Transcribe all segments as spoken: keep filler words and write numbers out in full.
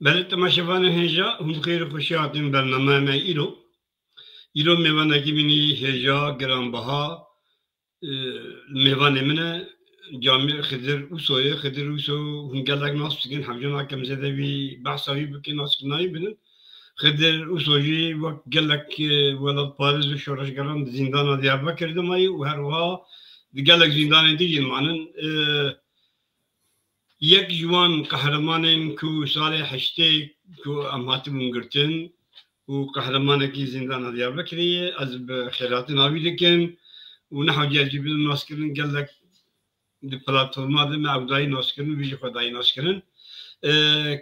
Belê temaşevanê hêja, hûn bi xêr û xweşî hatin bernameya me îro. Îro mêvanekî min î hêja, giranbiha, e, mêvanê min e. Camî Xidir Uso ye. Xidir Uso hûn gelek nas dikin, hewce nakim zêde wî behsa wî bikin, naskirina wî bidin. Xidir Uso jî wek gelek, e, welatparêz û şoreşgeran di zîndana Diyarbekir de mayî û her wiha di gelek zîndanên din jî manin. E, Yek ji wan qehremanên ku salê heştê ku em hatibûn girtin û qehremanekî zîndana Diyarbekirê ye, ez bi xêrhatina wî dikim û nehewce ez jî bidim naskirin, gelek di platforma de me ew dayî naskirin û wî jî xwe dayî naskirin. E,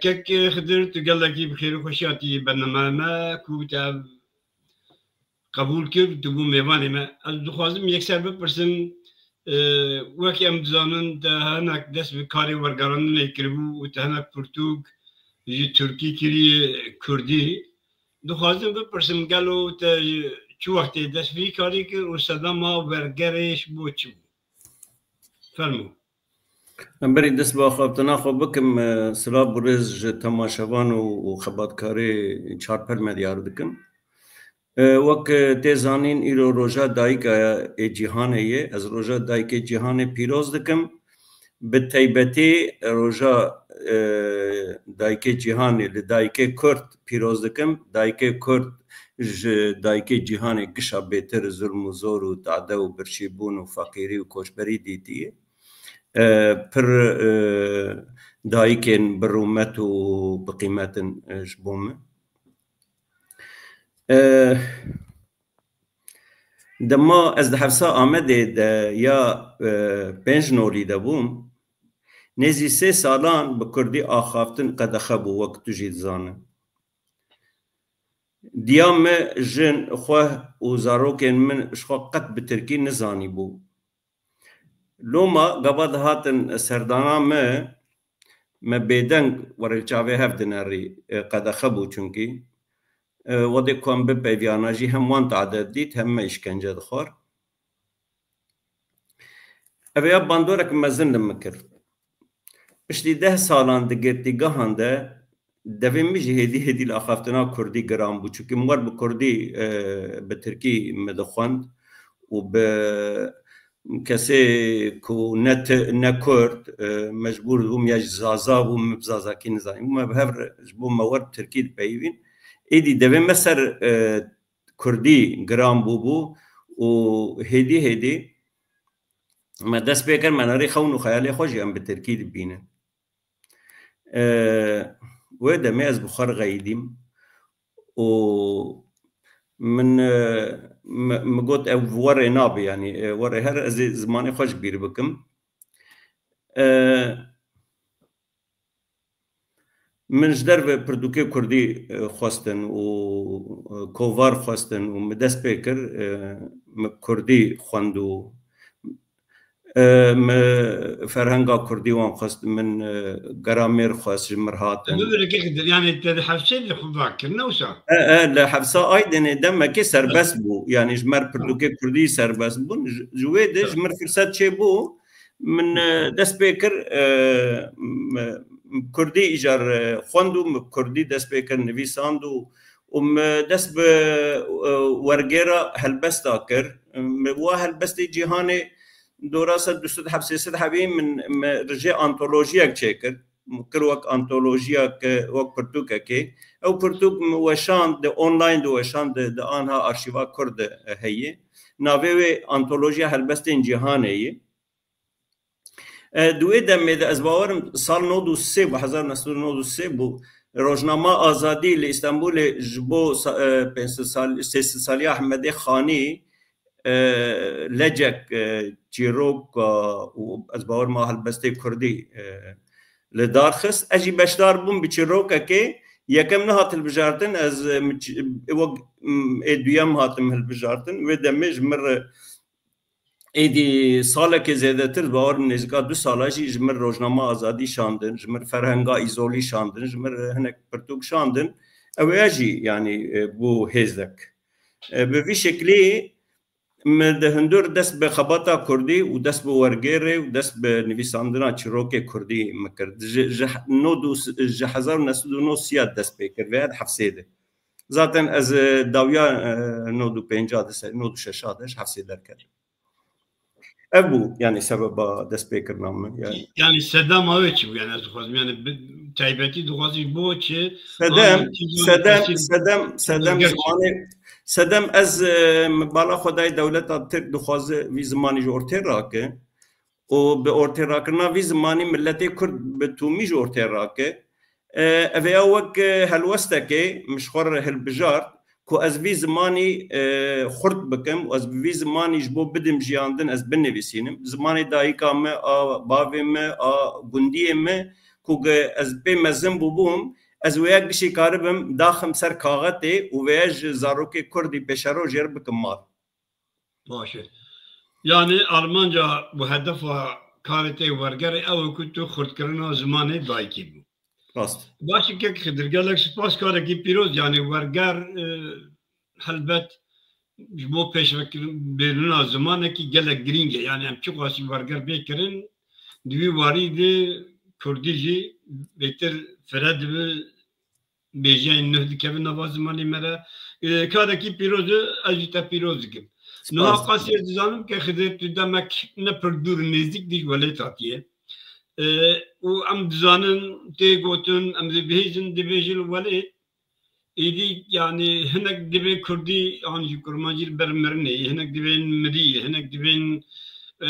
kek Xidir, tu gelekî bi xêr û xweşî hatî bernameya me ku te ev qebûl kir, tu bû mêvanê me. Ez dixwazim yekser bipirsim, e, wekî em dizanin, te hinek dest bi karê wergerandinê kiribû û te hinek pirtûk ji tirkî kiriye kurdî. Dixwazim bipirsim, gelo te ji çi wextê dest bi vî karî kir û sedema wergerê ji bo çi bû? Fermo. Em berî dest bi axaftina xwe bikim, e, silav û rêz ji temaşevan û, û xebatkarê Çarpel Medyar dikim. E, wek, e, tê zanîn, îro roja dayika ê cîhanê ye. Ez roja dayikê cîhanê pîroz dikim. Bi taybetî roja, e, dayikê cîhanê li dayikê Kurd pîroz dikim. Dayikê Kurd ji dayikê cîhanê gişa bêtir zulm û zor û tade û birçîbûn û feqîrî û koçberî dîtiye. E, pir, e, dayikên bi rûmet û bi qîmet in, e, ji bo min. E, dema ez di Hevsa Amedê de ya, e, pênc nolî de bûm, nêzî sê salan bi kurdî axaftin qedexe bû, wek tu jî dizane. Diya me, jin, xwe û zarokên min ji xwe qet bi tirkî nizanîbû. Loma gava dihatin serdana me, me bêdeng werê çavê hev dinerî, e, qedexe bû çunkî. E, wedê ku em bipeyviyana jî hem wan tade dît, hem me îşkence dixwar. Ev ya bandorek mezin li min kir. Piştî deh salan di girtîgehan de devê min jî hêdî hêdî li axaftina kurdî giran bû. Çunke min wer bi kurdî, e, bi tirkî min dixwend û bi kesê ku ne ti-, ne kurd, e, mecbûr bûm ya jî zaza bûm, min bi zazakî nizanî. Me bi hev re ji bo me wer bi tirkî dipeyivîn. Êdî devê me ser, e, kurdî giran bûbû û hêdî hêdî me dest pê kir, me nerî xewn û xeyalê xwe jî em bi tirkî dibînin. E, wê demê ez bi xwe re xeyidîm û min, e, mi, mi got ev werê nabe, yanî, e, werê her ez ê zimanê xwe ji bîr bikim. E, Min ji derve pirtûkê kurdî, e, xwestin û, e, kovar xwestin û min dest pê kir, e, min kurdî xwend û, e, min ferhenga kurdî wan xwest, min, e, geramêr xwest ji min re hatin. Bibire kek, yanî te di Hevsê de xwe vekir, ne wisa? E, e, li Hevsa Aydinê demekê serbest bû. Yanî ji me re pirtûkê kurdî serbest bûn. Ji, ji wê de ji min re firset çêbû. Min, e, dest pê kir, e, m-, kurdî îcar, e, xwend û min kurdî dest pê kir nivîsand û, û min dest bi, e, wergêra helbesta kir. Min wa helbestê cîhanê dora ser du sed heb, sê sed hebî min, min rijê antolojiyek çêkir. Min kir wek antolojiyek, wek pirtûkekê. Ew pirtûk min weşand, di online de weşand, di, di anha arşîva Kurd de heye. Navê wê Antolojiya Helbestên Cîhanê ye. E, di wê demê de ez bawerim sal nod û sê bû, hezar neh sed û nod û sê bû, rojnama Azadî li Îstenbulê ji bo sa-, e, pênc sed sal-, sê sed saliya Ehmedê Xanî, e, lecek, e, çîrok, e, û ez bawerim a helbestê kurdî, e, li dar xist. Ez jî beşdar bûm bi çîrokekê. Yekem nehat hilbijartin, ez, e, mi ç-, e, wek, m, ê duyem hatim hilbijartin. Wê demê ji min re Êdî salekê zêdetir, bawerim nêzîka du sala jî ji min Rojnama Azadî şandin, ji min Ferhenga Îzolî şandin, ji min hinek pirtûk şandin. Ew ya jî, yanî, e, bû hêzdek. E, bi vî şeklî Min di hundir dest bi xebata kurdî û dest bi wergêrê û dest bi nivîsandina çîrokê kurdî min kir. Ji, ji nod û, ji hezar û neh sed û nod û sê dest pê kir, vêya di hefsê de. Zaten ez, e, dawiya, e, nod û pênca de, se-, nod û şeş de ji hefsê derketim. Ev bû, yani, sebeba destpêkirina min, yani. Yani sedema wê çi bû? Yani ez dixwazim, yani bi-, taybetî dixwazim ji bo çi? Sedem, An-, sedem, sedem, sedem Gerçi. Zimanê, sedem ez, e, min bala xwe dayê dewleta Tirk dixwaze vî zimanî ji ortê rake û bi ortê rakirina vî zimanî miletê Kurd bi tûmî ji ortê rake. E, ev ya wek, e, helwestekê min ji xwe re hilbijart ku ez vî zimanî, e, xurt bikim û ez bi vî zimanî ji bo bidim jiyandin ez binivîsînim. Zimanê dayika me, a bavê me, a gundiyê me, ku ge-, ez pê mezin bûbûm, ez wêya gişî karibim daxim ser kaxetê û vêya ji zarokê kurdî pêşerojê re bikim mal. Baş e. Yani Almanca bu hedefa karê te wergerê ew e ku tu xurtkirina zimanê dayikê bû. Rast. Baş e kek Xidir, gelek spas, karekî pîroz, yani werger, e, helbet ji bo pêşvekirina zimanekî gelek girîng e. Yani em çiqasî werger bê kirin, di wî warî de kurdî jî bêtir fire dibe, bêjiyayên nuh dikevin nava zimanê me re. E, karekî pîroz e, ez jî te pîroz dikim. Niha Spas. qasê dizanim ke Xidir tu demek ne pir dûr nêzdîk dî ji welêt hatiye. E, û em dizanin tê gotin, em dê bihêjin, dibêjin welêt. Êdî, yani, hinek dibê kurdî an jî kurmancî li ber mirinê, hinek dibên mirî, hinek dibên, e,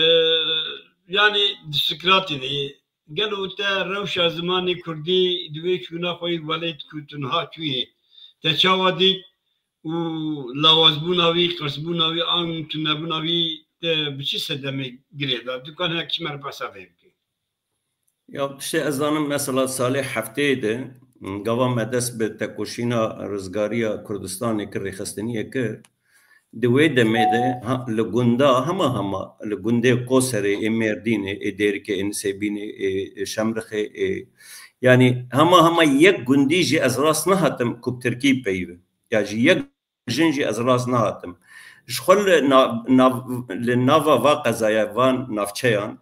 yani, di Sikratê de ye. Gelo te rewşa zimanê kurdî di wê çûna xwe yî welêt ku tu niha çûyê, te çawa dît û lawazbûna wî, qirsbûna wî an tunebûna wî te bi çi sedemê girê da? Tu kan hinek ji me re behsa vê bike. Ya tiştê ez zanim, mesela salê heftê de, gava me dest bi tekoşîna rizgariya Kurdistanê kir, rêxistiniyê kir, di wê demê de ha, li gunda hema hema, li gundê Qoserê, ê Mêrdînê, ê Dêrikê, ê Nisêbînê, ê, ê Şemrixê, ê, yanî hema hema yek gundî jî ez rast nehatim ku bi tirkî peyivim. Ya jî yek jin jî ez rast nehatim. Ji xwe li na-, nav-, li nava va qezaya, van navçeyan,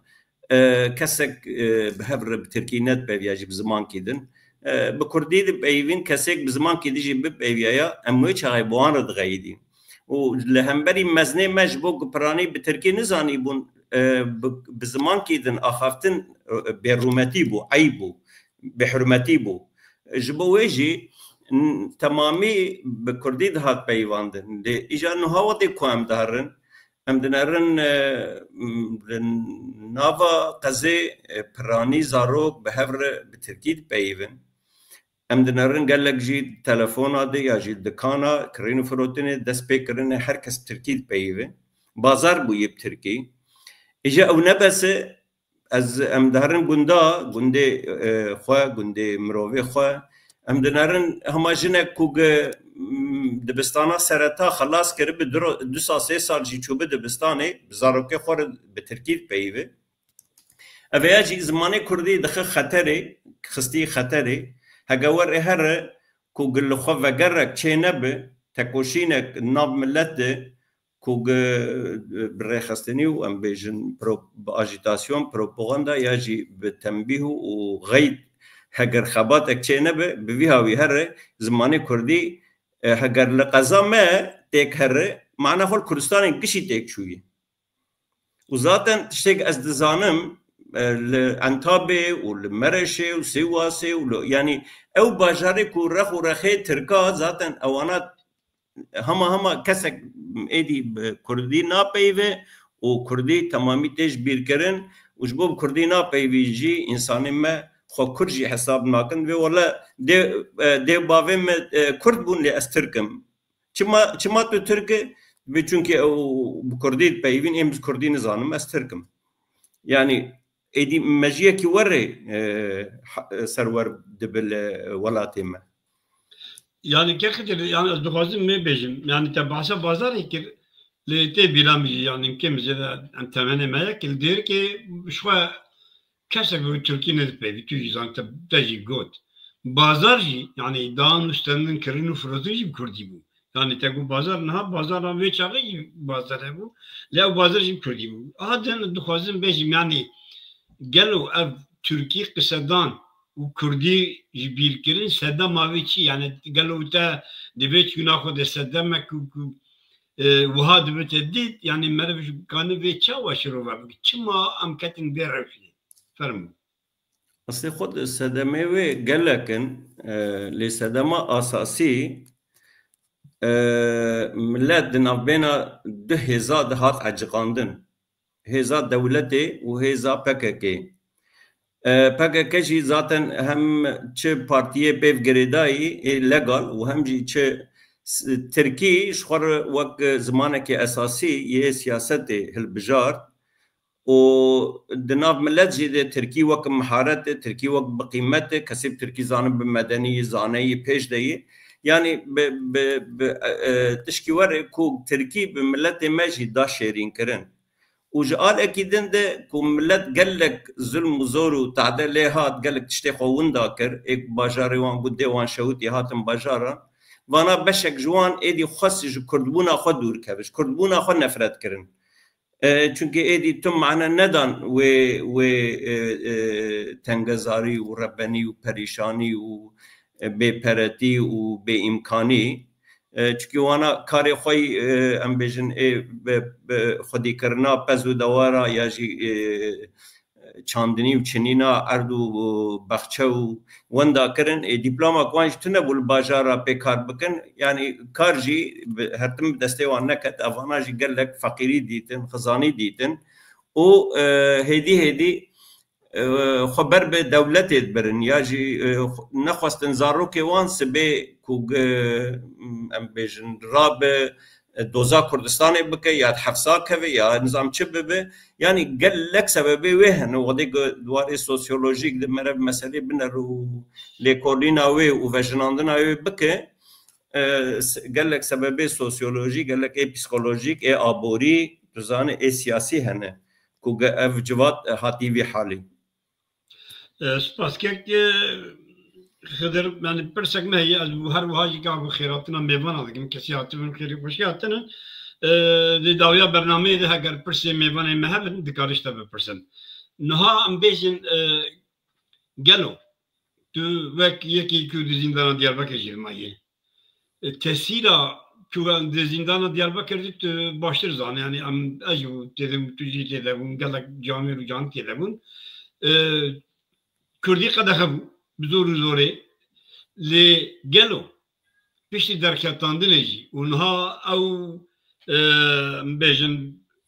e, kesek, e, bi hev re bi tirkî nedipeviya jî bi zimankî din. E, bi kurdî dipeyivîn, kesek bi zimankî din jî bipeyiviyaya, em wê çaxê bi wan re dixeyidîn. Û li hemberî mezinê me ji bo ku piranî bi tirkî nizanîbûn, e, bi, bi zimankî din axaftin, e, bêrûmetî bû, eyb bû, bêhurmetî bû. Ji bo wê jî n-, temamî bi kurdî dihat peyivandin. Lê îja niha wextê ku em diherin, em dinerin, e, m-, li nava qezê, e, piranî zarok bi hev re bi tirkî dipeyivin. Em dinerin gelek jî telefona de ya jî dikana kirîn û firotinê dest pê kirine, her kes tirkî dipeyive. Bazar bûye bi tirkî. Îja ew ne bes e, ez, em diherin gunda, gundê, e, xwe, gundê mirovê xwe. Em dinerin hema jinek ku gi, m, dibistana sereta xelas kiribi, diro-, du sal, sê sal jî çûbi dibistanê, bi zarokê xwe re bi tirkî dipeyive. Ev ya jî zimanê kurdî dixe xeterê, xistî xeterê. Hege wer ê here ku gi li xwe vegerek çê nebe, tekoşînek nav milet de, ku gi, bi rêxistinî û em bêjin pro-, bi ajîtasyon, propaganda ya jî bi tembîh û, û xeyd, heger xebatek çê nebe, bi vî hawî here zimanê kurdî, e, heger li qeza me têk here, mana xwe li Kurdistanê gişî têk çûye. Û zaten tiştek ez dizanim, e, li Entabê û li Mereşê û Sêwasê û li, yanî ew bajarê ku rex û rexê Tirka, zaten ewana hema hema kesek êdî bi kurdî napeyive û kurdî temamî tê ji bîr kirin û ji bo bi kurdî napeyivî jî însanê me xwe kurd jî hesab nakin. Vê wele dê, e, dê bavê me, e, kurd bûn, lê ez tirk im. Çima, çima tu tirk î? Bi, çunkî ew bi kurdî dipeyivîn, êm bi kurdî nizanim, ez tirk im. Yanî êdî mejiyekî werê, e, ha-, serwer dibe li welatê me. Yanî kek Xidir, yanî ez dixwazim me bêjim. Yanî te behsa bazarê kir, lê tê bîra min jî, yanî kêm zêde em temenê me ye, ki li Dêrikê ji xwe kesek bi tirkî nedipeyivî, tu jî zanî, te, te jî got. Bazar jî, yanî dan û stendin, kirin û firotin jî bi kurdî bû. Yanî te got bazar, niha bazara vê çaxê jî bazar hebû. Lê ew bazar jî kurdî bû. Aha din dixwazim bêjim, yanî gelo ev tirkî qisedan û kurdî ji bîr kirin sedema wê çi? Yanî gelo te di vê çûna xwe de sedemek ku, ku, e, wiha dibe te dît, yanî meriv ji kanî vê çawa şirove bike? Çima em ketin vê rewşê? Fermo. Aslê xwe di sedemê wê gelek in, e, lê sedema asasî, e, milet di navbêna du hêza de hat eciqandin. Hêza dewletê û hêza P K K. E, P K K jî zaten hem çi partiyê pêv girêdayî ê legal û hem jî çi s-, tirkî ji xwe re wek zimanekî esasî yê siyasetê hilbijart. û di nav milet jî de tirkî wek miharet e, tirkî wek bi qîmet e, kesê bi tirkî zanin bi medenî, zaneyî, pêş de yî. Yanî bi, bi, bi, e, e, tişkî were ku tirkî bi miletê me jî da şêrînkirin. Û ji alekî din de ku milet gelek zulm û zor û tade lê hat, gelek tiştê xwe winda kir, ê ku bajarê wan, gundê wan şewitî hatin bajaran. Vana beşek ji wan êdî xwest ji kurdbûna xwe dûr keve, ji kurdbûna xwe nefret kirin. E, çunkî êdî tu mane nedan wê, wê, e, e, tengezarî û rebenî û perîşanî û, e, bêperetî û bêîmkanî. E, çunkî wana karê xwe yî, e, em bêjin, ê bi, bi xwedîkirina pez û dewara ya jî, e, çandinî û çinîna erd û bexçe û wenda kirin. Ê, dîploma ku wan jî tune bû li bajara pê kar bikin, yanî kar jî bi, her tim bi destê wan neket. Evana jî gelek feqîrî dîtin, xizanî dîtin û, e, hêdî hêdî, e, xwe ber bi dewletê dibirin ya jî, e, xwe, nexwestin zarokê wan sibê ku, e, em bêjin rabe, e, doza Kurdistanê bike ya di hefsa keve ya nizam çi bibe. Yanî gelek sebebê wê hene. Wedê ku di warê sosyolojîk de mere bi meselê biner û lêkolîna wê û vejinandina wê bike. E, se-, gelek sebebê sosyolojîk, gelek ê psîkolojîk, ê aborî, tu zanî, ê siyasî hene ku ge-, ev civat, e, hatî vî halî. E, spas kek, e, Xidir, yanî pirsek me heye, ez her wiha jî ka bi xêratina mêvana dikim, kesî hatibin xêrî xweşî hatine. E, di dawiya bernameyê de heger pirsê mêvanê me hebin, dikare ji te bipirsin. Niha em bêjin, e, gelo tu wek yekî ku di zîndana Diyarbekir jî de mayî, e, tesîra ku em di zîndana Diyarbekir de tu baştir zanî, yanî em, ez jî têdim, tu jî têde bûn, gelek camêr û canî têde bûn. E, Kurdî qedexe bû, bi zor û zorê. Lê gelo piştî derketandinê jî û niha ew, e, em bêjin,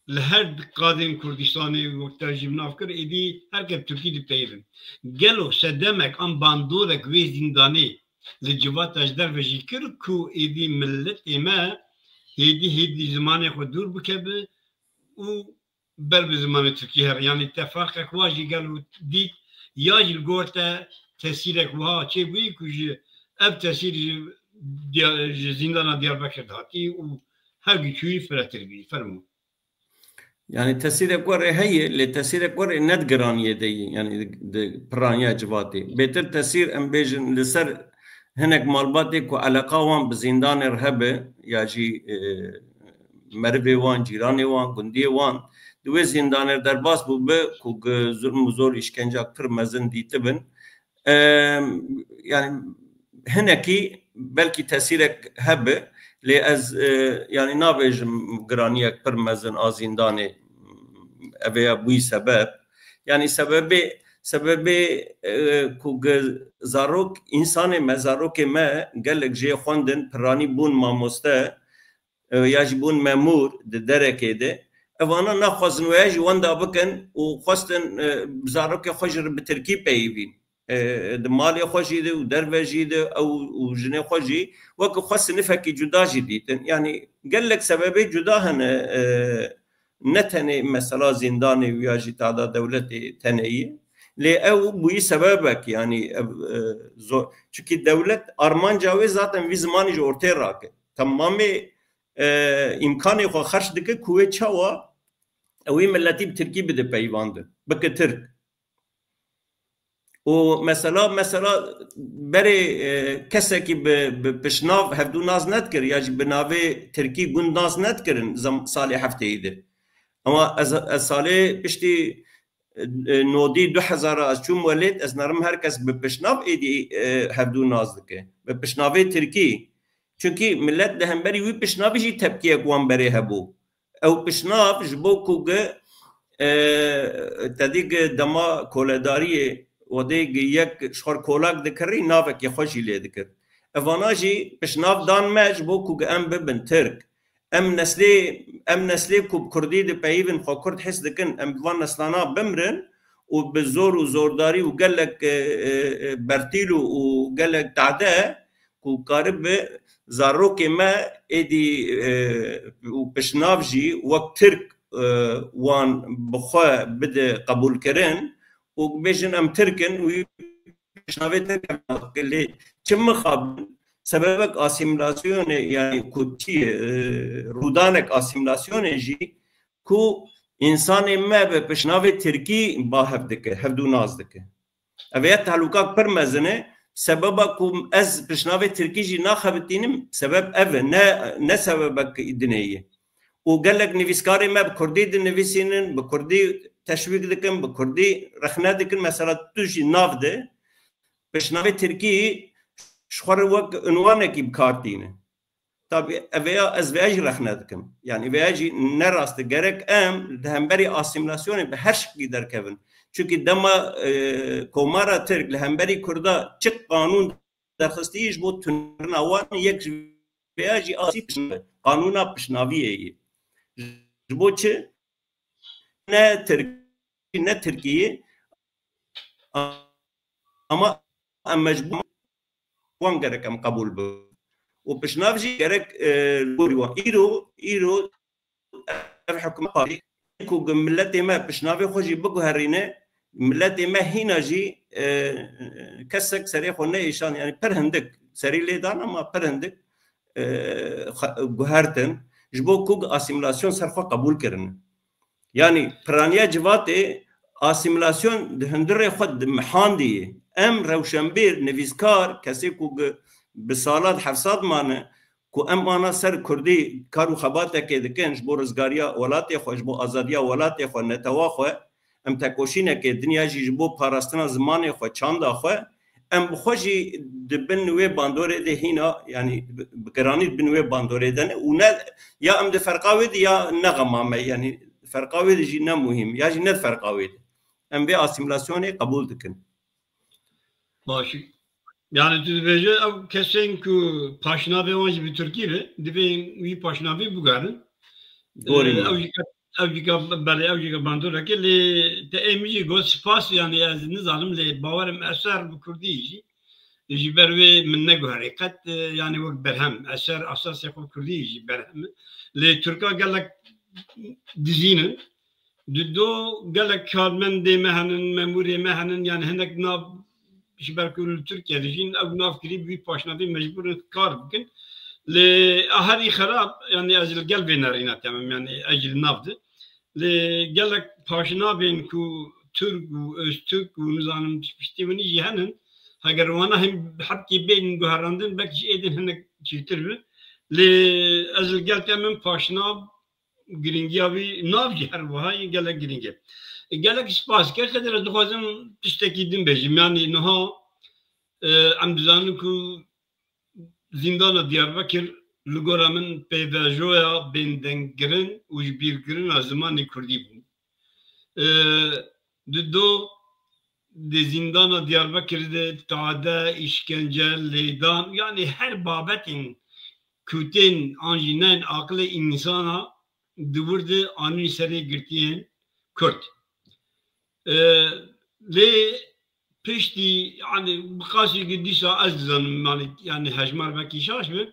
li her qadên Kurdistanê wek te jî bi nav kir, êdî her kes Tirkî dipeyivin. Gelo sedemek an bandorek wê zîndanê li civata ji derve jî kir ku êdî miletê me hêdî hêdî zimanê xwe dûr bikeve û ber bi zimanê tirkî here. Yanî te ferqek wa jî gelo dît, ya jî li gor te tesîrek wiha çêbûyî ku ji ev tesîr ji Diya-, ji zîndana Diyarbekir de hatî û her giçûyî firehtir bî. Fermo. Yanî tesîrek we rê heye, lê tesîrek we rê ne di giraniyê de yî, yanî di, di piraniya civatê. Bêtir tesîr, em bêjin, li ser hinek malbatê ku eleqa wan bi zîndanê re hebe, ya jî, e, merivê wan, cîranê wan, gundiyê wan di wê zîndanê re derbas bûbe ku gi zulm û zor, îşkenca pir mezin dîtibin. Em, yanî hinekî belkî tesîrek hebe, lê ez, e, yanî nabêjim giraniyek pir mezin a zîndanê ev ya bûyî sebeb. Yanî sebebê, sebebê, e, ku ge-, zarok, însanê me, zarokê me gelek jê xwendin, piranî bûn mamoste, e, ya jî bûn memûr di derekê de. Evana naxwazin wê ya jî wenda bikin û xwestin, e, zarokê xwe jî re bi tirkî peyivîn. E, di malê xwe jî de û derve jî de ew û jinê xwe jî weke xwe sinifekî cuda jî dîtin. Yanî gelek sebebê cuda hene, e, ne tenê mesela zîndanê û ya jî tada dewletê tenê ye. Lê ew bûyî sebebek, yanî ev, e, zor. Çunkî dewlet armanca wê zaten vî zimanî ji ortê rake. Temamê, e, îmkanê xwe xerç dike ku wê çawa ew ê miletî bi tirkî bide peyvandin, bike tirk. Û mesela, mesela berê, e, kesekî bi, bi pişnav hevdû nas nedikir ya jî bi navê tirkî gund nas nedikirin zem-, salê hefteyî de. Ama ez, ez salê piştî, e, nodî du hezar ez çûm welêt, ez nerim her kes bi pişnav êdî, e, hevdû nas dike. Bi pişnavê tirkî. Çunkî millet li hemberî wî pişnavî jî tepkiyek wan berê hebû. Ew pişnav ji bo ku gi, e, te dî gi dema koledariyê wedê gi yek ji xwe kolak dikirî, navekê xwe jî lê dikir. Evana jî pişnav dan me ji bo ku gi em bibin Tirk. Em neslê, em neslê ku bi Kurdî dipeyivin, xwe Kurd his dikin, em bi van neslana bimrin û bi zor û zordarî û gelek, e, e, e, bertîl û, û gelek tade ku karibe zarokê me êdî, e, û pişnav jî wek Tirk, e, wan bi xwe bide qebûlkirin û bêjin em Tirk in û pişnavê Tirk em lê çi mixabin sebebek asîmîlasyonê, yani ku çi ye, e, rûdanek asîmîlasyonê jî ku însanê me bi pişnavê Tirkî ba hev dike, hevdû nas dike. Ev ya tehlûkak pir mezin e. Sebeba ku ez pişnavê tirkî jî naxebitînim, sebeb ev e, ne, ne sebebek dinê ye. Û gelek nivîskarê me bi kurdî dinivîsînin, bi kurdî teşwîk dikin, bi kurdî rexne dikin. Mesela tu jî nav de pişnavê tirkî ji xwe re wek unwanekî bi kar tîne. Tabî, ev ya ez vê jî rexne dikim. Yani vê jî ne rast e. Gerek em li hemberî asîmîlasyonê bi her şiklî derkevin. Çunkî dema, e, Komara Tirk li hemberî Kurda çi qanûn derxistî ji bo tunirina wan, yek ji vê jî asî pişnav-, qanûna pişnaviyê ye. Ji bo çi? Ne Tirkî, ne Tirkî, ama em mecbûr wan gerek em qebûl bin. Û pişnav jî gerek, e, li gorî wan. Îro, îro ev hikûmet parê ku miletê me pişnavê xwe jî biguherîne, miletê me hîna jî, e, kesek serê xwe neêşan, yani pir hindik serî lê dan ama pir hindik, e, xe-, guhertin. Ji bo ku asîmîlasyon ser xwe qebûl kirine. Yani piraniya civatê asîmîlasyon di hundirê xwe di mihandî ye. Em rewşenbîr, nivîskar, kesê ku gi-, bi salat, hefsat mane, ku em ana ser kurdî kar û xebatekê dikin ji bo rizgariya welatê xwe, ji bo azadiya welatê xwe, netewa xwe, em tekoşînekê dinya jî ji bo parastina zimanê xwe, çanda xwe, em bi xwe jî di bin wê bandorê de hîna, yani bi, bi giranî di bin wê bandorê de ne û ne, ya em di ferqa wê de ya ne xema me, yani ferqa wê de jî ne muhîm, ya jî ne di ferqa wê de. Em vê asîmîlasyonê qebûl dikin. Baş. Yani tu dibêje ew kesên ku paşnavê wan jî bi Tirkî be, divê wî paşnavî bigerin. Gorî Ee, min. Ew jî ke, ew jî ke, belê ew jî ke bandoreke lê te ê min jî got spas, yani ez nizanim lê bawerim eser bi Kurdî jî. Ji ber wê min neguherî qet, e, yani wek berhem. Eser esasê xwe Kurdî jî berhem e. Lê Tirka gelek dizînin. Di do gelek karmendê me henin, memûrê me henin, yani hinek nav ji ber ku li Tirkiye dijîn, ew nav kirî bi wî paşnavî mecbûr in kar bikin. Lê a herî xerab, yani ez li gel vê nerîna temem, yani ez jî li nav de. Lê gelek paşnavên ku Tirk û Öztürk û nizanim piştî winî jî henin, heger wana him bi hebkê bên guherandin, belkî ji êdin hinek çêtir bi. Lê ez li gel temem paşnav girîngiya wî nav jî her wiha yê gelek girîng e. Gelek spas ke Xedir, ez dixwazim tiştekî din bêjim. Yanî niha, e, em dizanin ku zîndana Diyarbekir li gora min pêvajoya bêndengkirin û ji bîrkirina zimanê kurdî bû. E, di do di zîndana Diyarbekir de tade, îşkence, lêdan, yanî her babetên ku tên an jî neyên aqilê însana di wir de anîn serê girtiyên Kurd. E, lê piştî, yani, bi qasî ki dîsa ez dizanim, yani, yani hejmar belkî şaş be.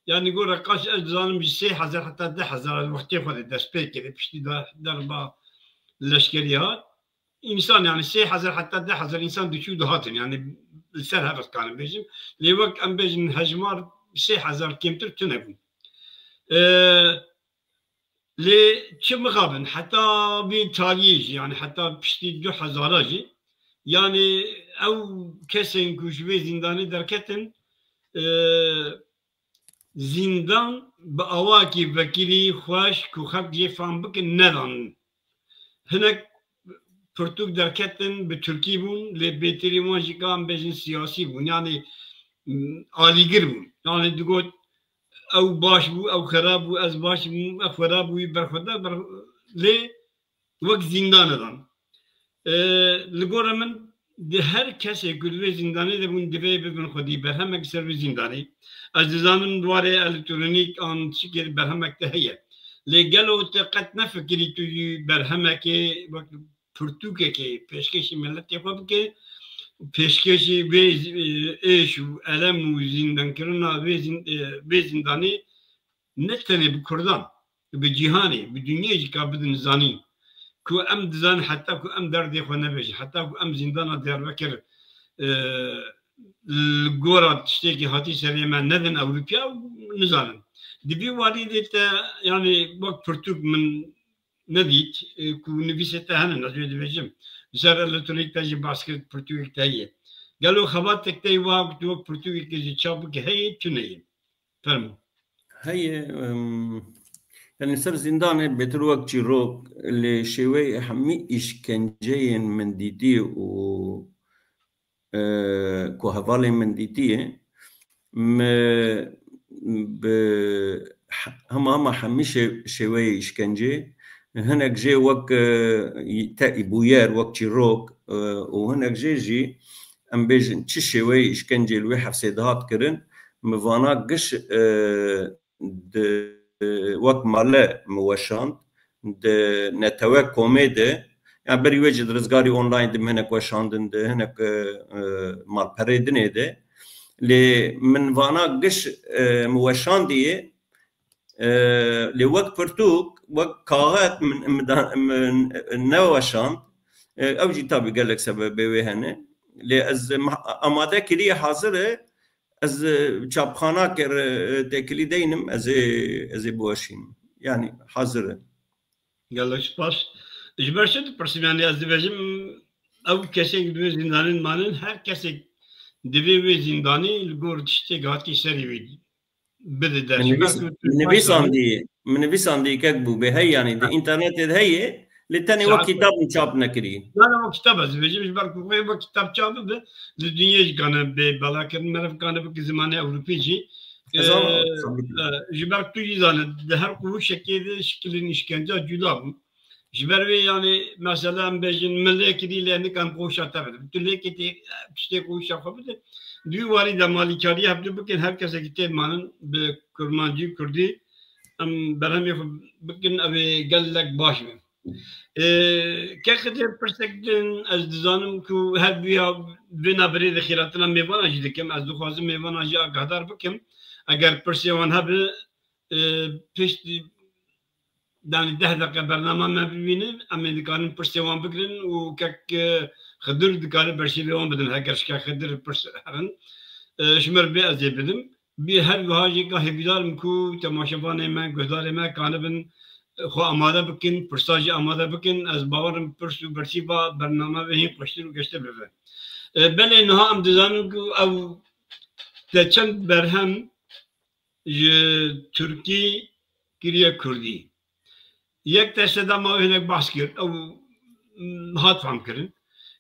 Yani, gora qas ez dizanim ji sê hezar heta deh hezar wextê xwe de dest pê kiriye, piştî de derba leşkerî hat. Însan, yani, sê hezar heta deh hezar însan diçû dihatin, yani, li ser hev ez kanim bêjim. Lê wek em bêjin hejmar sê hezar kêmtir tune bû. Ee, lê çi mixabin, heta vê tariyê jî, yani, heta piştî du hezara jî, Yani ew kesên ku ji vê zîndanê derketin, e, zîndan bi awakî vekirî xweş ku xelk jê fam bikin nedan. Hinek pirtûk derketin bi tirkî bûn, lê bêtirî wan jî ka em bêjin siyasî bûn. Yani, m, alîgir bûn. Yani digot ew baş bû, ew xerab bû, ez baş bûm, ew xerab bû, wî berxwedar, ber-, lê wek zîndan didan. E, li gora min di her kesê ku di vê zîndanê de bûn divê bibin xwedî berhemek ser vê zîndanê. Ez dizanim di warê elektronîk an tişikê berhemek te heye. Lê gelo te qet nefikirî tu jî berhemekê wek pirtûkekê pêşkêşî miletê xwe bike, pêşkêşî vê, e, êş û elem û zîndankirinê vê zîn-, e, vê zîndanê ne tenê bi Kurdan, bi cîhanê, bi dinyê jî ka bidin zanîn. Ku em dizanin heta ku em derdê xwe nebêjin, heta ku em zîndana Diyarbekir, e, li gora tiştekî hatî serê me nedin Ewropiya, nizanin. Di vî warî de te, yani wek pirtûk min nedît, e, ku nivîsê te hene, ez wê dibêjim. Li ser elektronîk te jî behs kir, pirtûkek te heye. Gelo xebatek te yê wiha ku tu wek pirtûkekê jî çap bike heye, tune ye? Fermo. Heye, em, yani ser zîndanê bêtir wek çîrok, lê şêweyê hemî îşkenceyên min dîtî û, e, ku hevalên min dîtiye, me bi he-, hema hema hemî şê-, şêweyê îşkencê, hinek jê wek, e, te-, bûyer, wek çîrok, e, û hinek jê jî, em bêjin, çi şêweyê îşkencê li wê hefsê dihat kirin, mi vana giş, e, di, wek male mi weşand, di netewe komê de, ya berî wê jî di rizgarî online de mi hinek weşandin, di hinek, e, e, malperê dinê de. Lê min vana giş, e, mi weşandiye, e, lê wek pirtûk, wek kaxet min, min da-, min neweşand. E, ew jî tabî gelek sebebê wê hene. Lê ez ma-, amade kiriye hazir e, ez, e, çapxana ke re, e, têkilî deynim, ez ê, ez ê biweşînim. Yani hazir e. Gelek spas. Ji ber çi dipirsîm, yani ez dibêjim, ew kesên di wê zîndanê manin, her kesek divê wê zîndanê li gor tiştê hatî serê wî bide dest. Min nivîs-, min nivîsandî, min nivîsandî kek bû bê hey, yani di internetê de heye, lê tenê wek kitab min çap nekirî. Na, na, wek kitab ez dibêjim, ji ber ku wê wek kitab çap bibe, li dinyê jî kane bê belakirin, meriv kane bike zimanê Ewropî jî. Ji ber tu jî zane, di her qurûşekê de şikilên îşkenca cuda bûn. Ji ber wê, yani, mesela, em bêjin, min lê kirî, lê nikan qûşa te bide. Tu lê kitê, tiştê qûşa xwe bide. Di wî warî de malîkariyê hevdu bikin, her kesekî tê manin bi kurmancî, kurdî, em berhemê xwe bikin, ev ê gelek baş be. Ê, ke Xidir, pirsek din, ez dizanim ku her duya vê navberê de xêratina mêvana jî dikim. Ez dixwazim mêvana jî agahdar bikim. Eger pirsê wan hebe, e, piştî, yani deh deqe bernama me bibînin, em ê dikarin pirsê wan bigirin û kek, e, Xidir dikare berşîvê wan bidin, heger ji kek Xidir pirs herin. E, ji me re bê ez ê bidim. Bî her wiha jî ka hêvîdar im ku temaşevanê me, guhdarê me kanibin, e, xwe amade bikin, pirsa jî amade bikin. Ez bawer im pirs û berşîva bername vê hîn xweştir û geştir bibe. E, belê niha em dizanin ku ew te çend berhem ji Tirkî kiriye Kurdî. Yek te sedema wê hinek behs kir, ew, mm, hat fam kirin.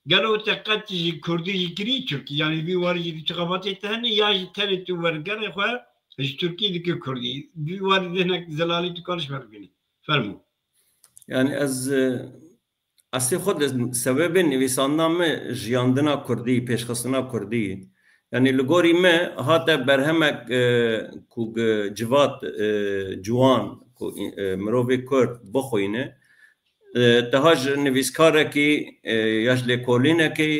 Gelo te qet ji Kurdî jî kirî Tirkî, yanî vî warî jî tu xebatê te hene, ya jî tenê tu wergerê xwe ji Tirkî dike Kurdî. Vî warî de hinek zelalî tu kar ji me bibînî. Fermo. Yani ez, e, Eslê xwe de sebebê nivîsandina me jiyandina kurdî, pêşxistina kurdî. Yanî li gorî me hate berhemek, e, ku gi-, civat, e, ciwan, ku, e, mirovê kurd bixwîne, e, teha ji nivîskarekî, e, ya ji lêkolînekê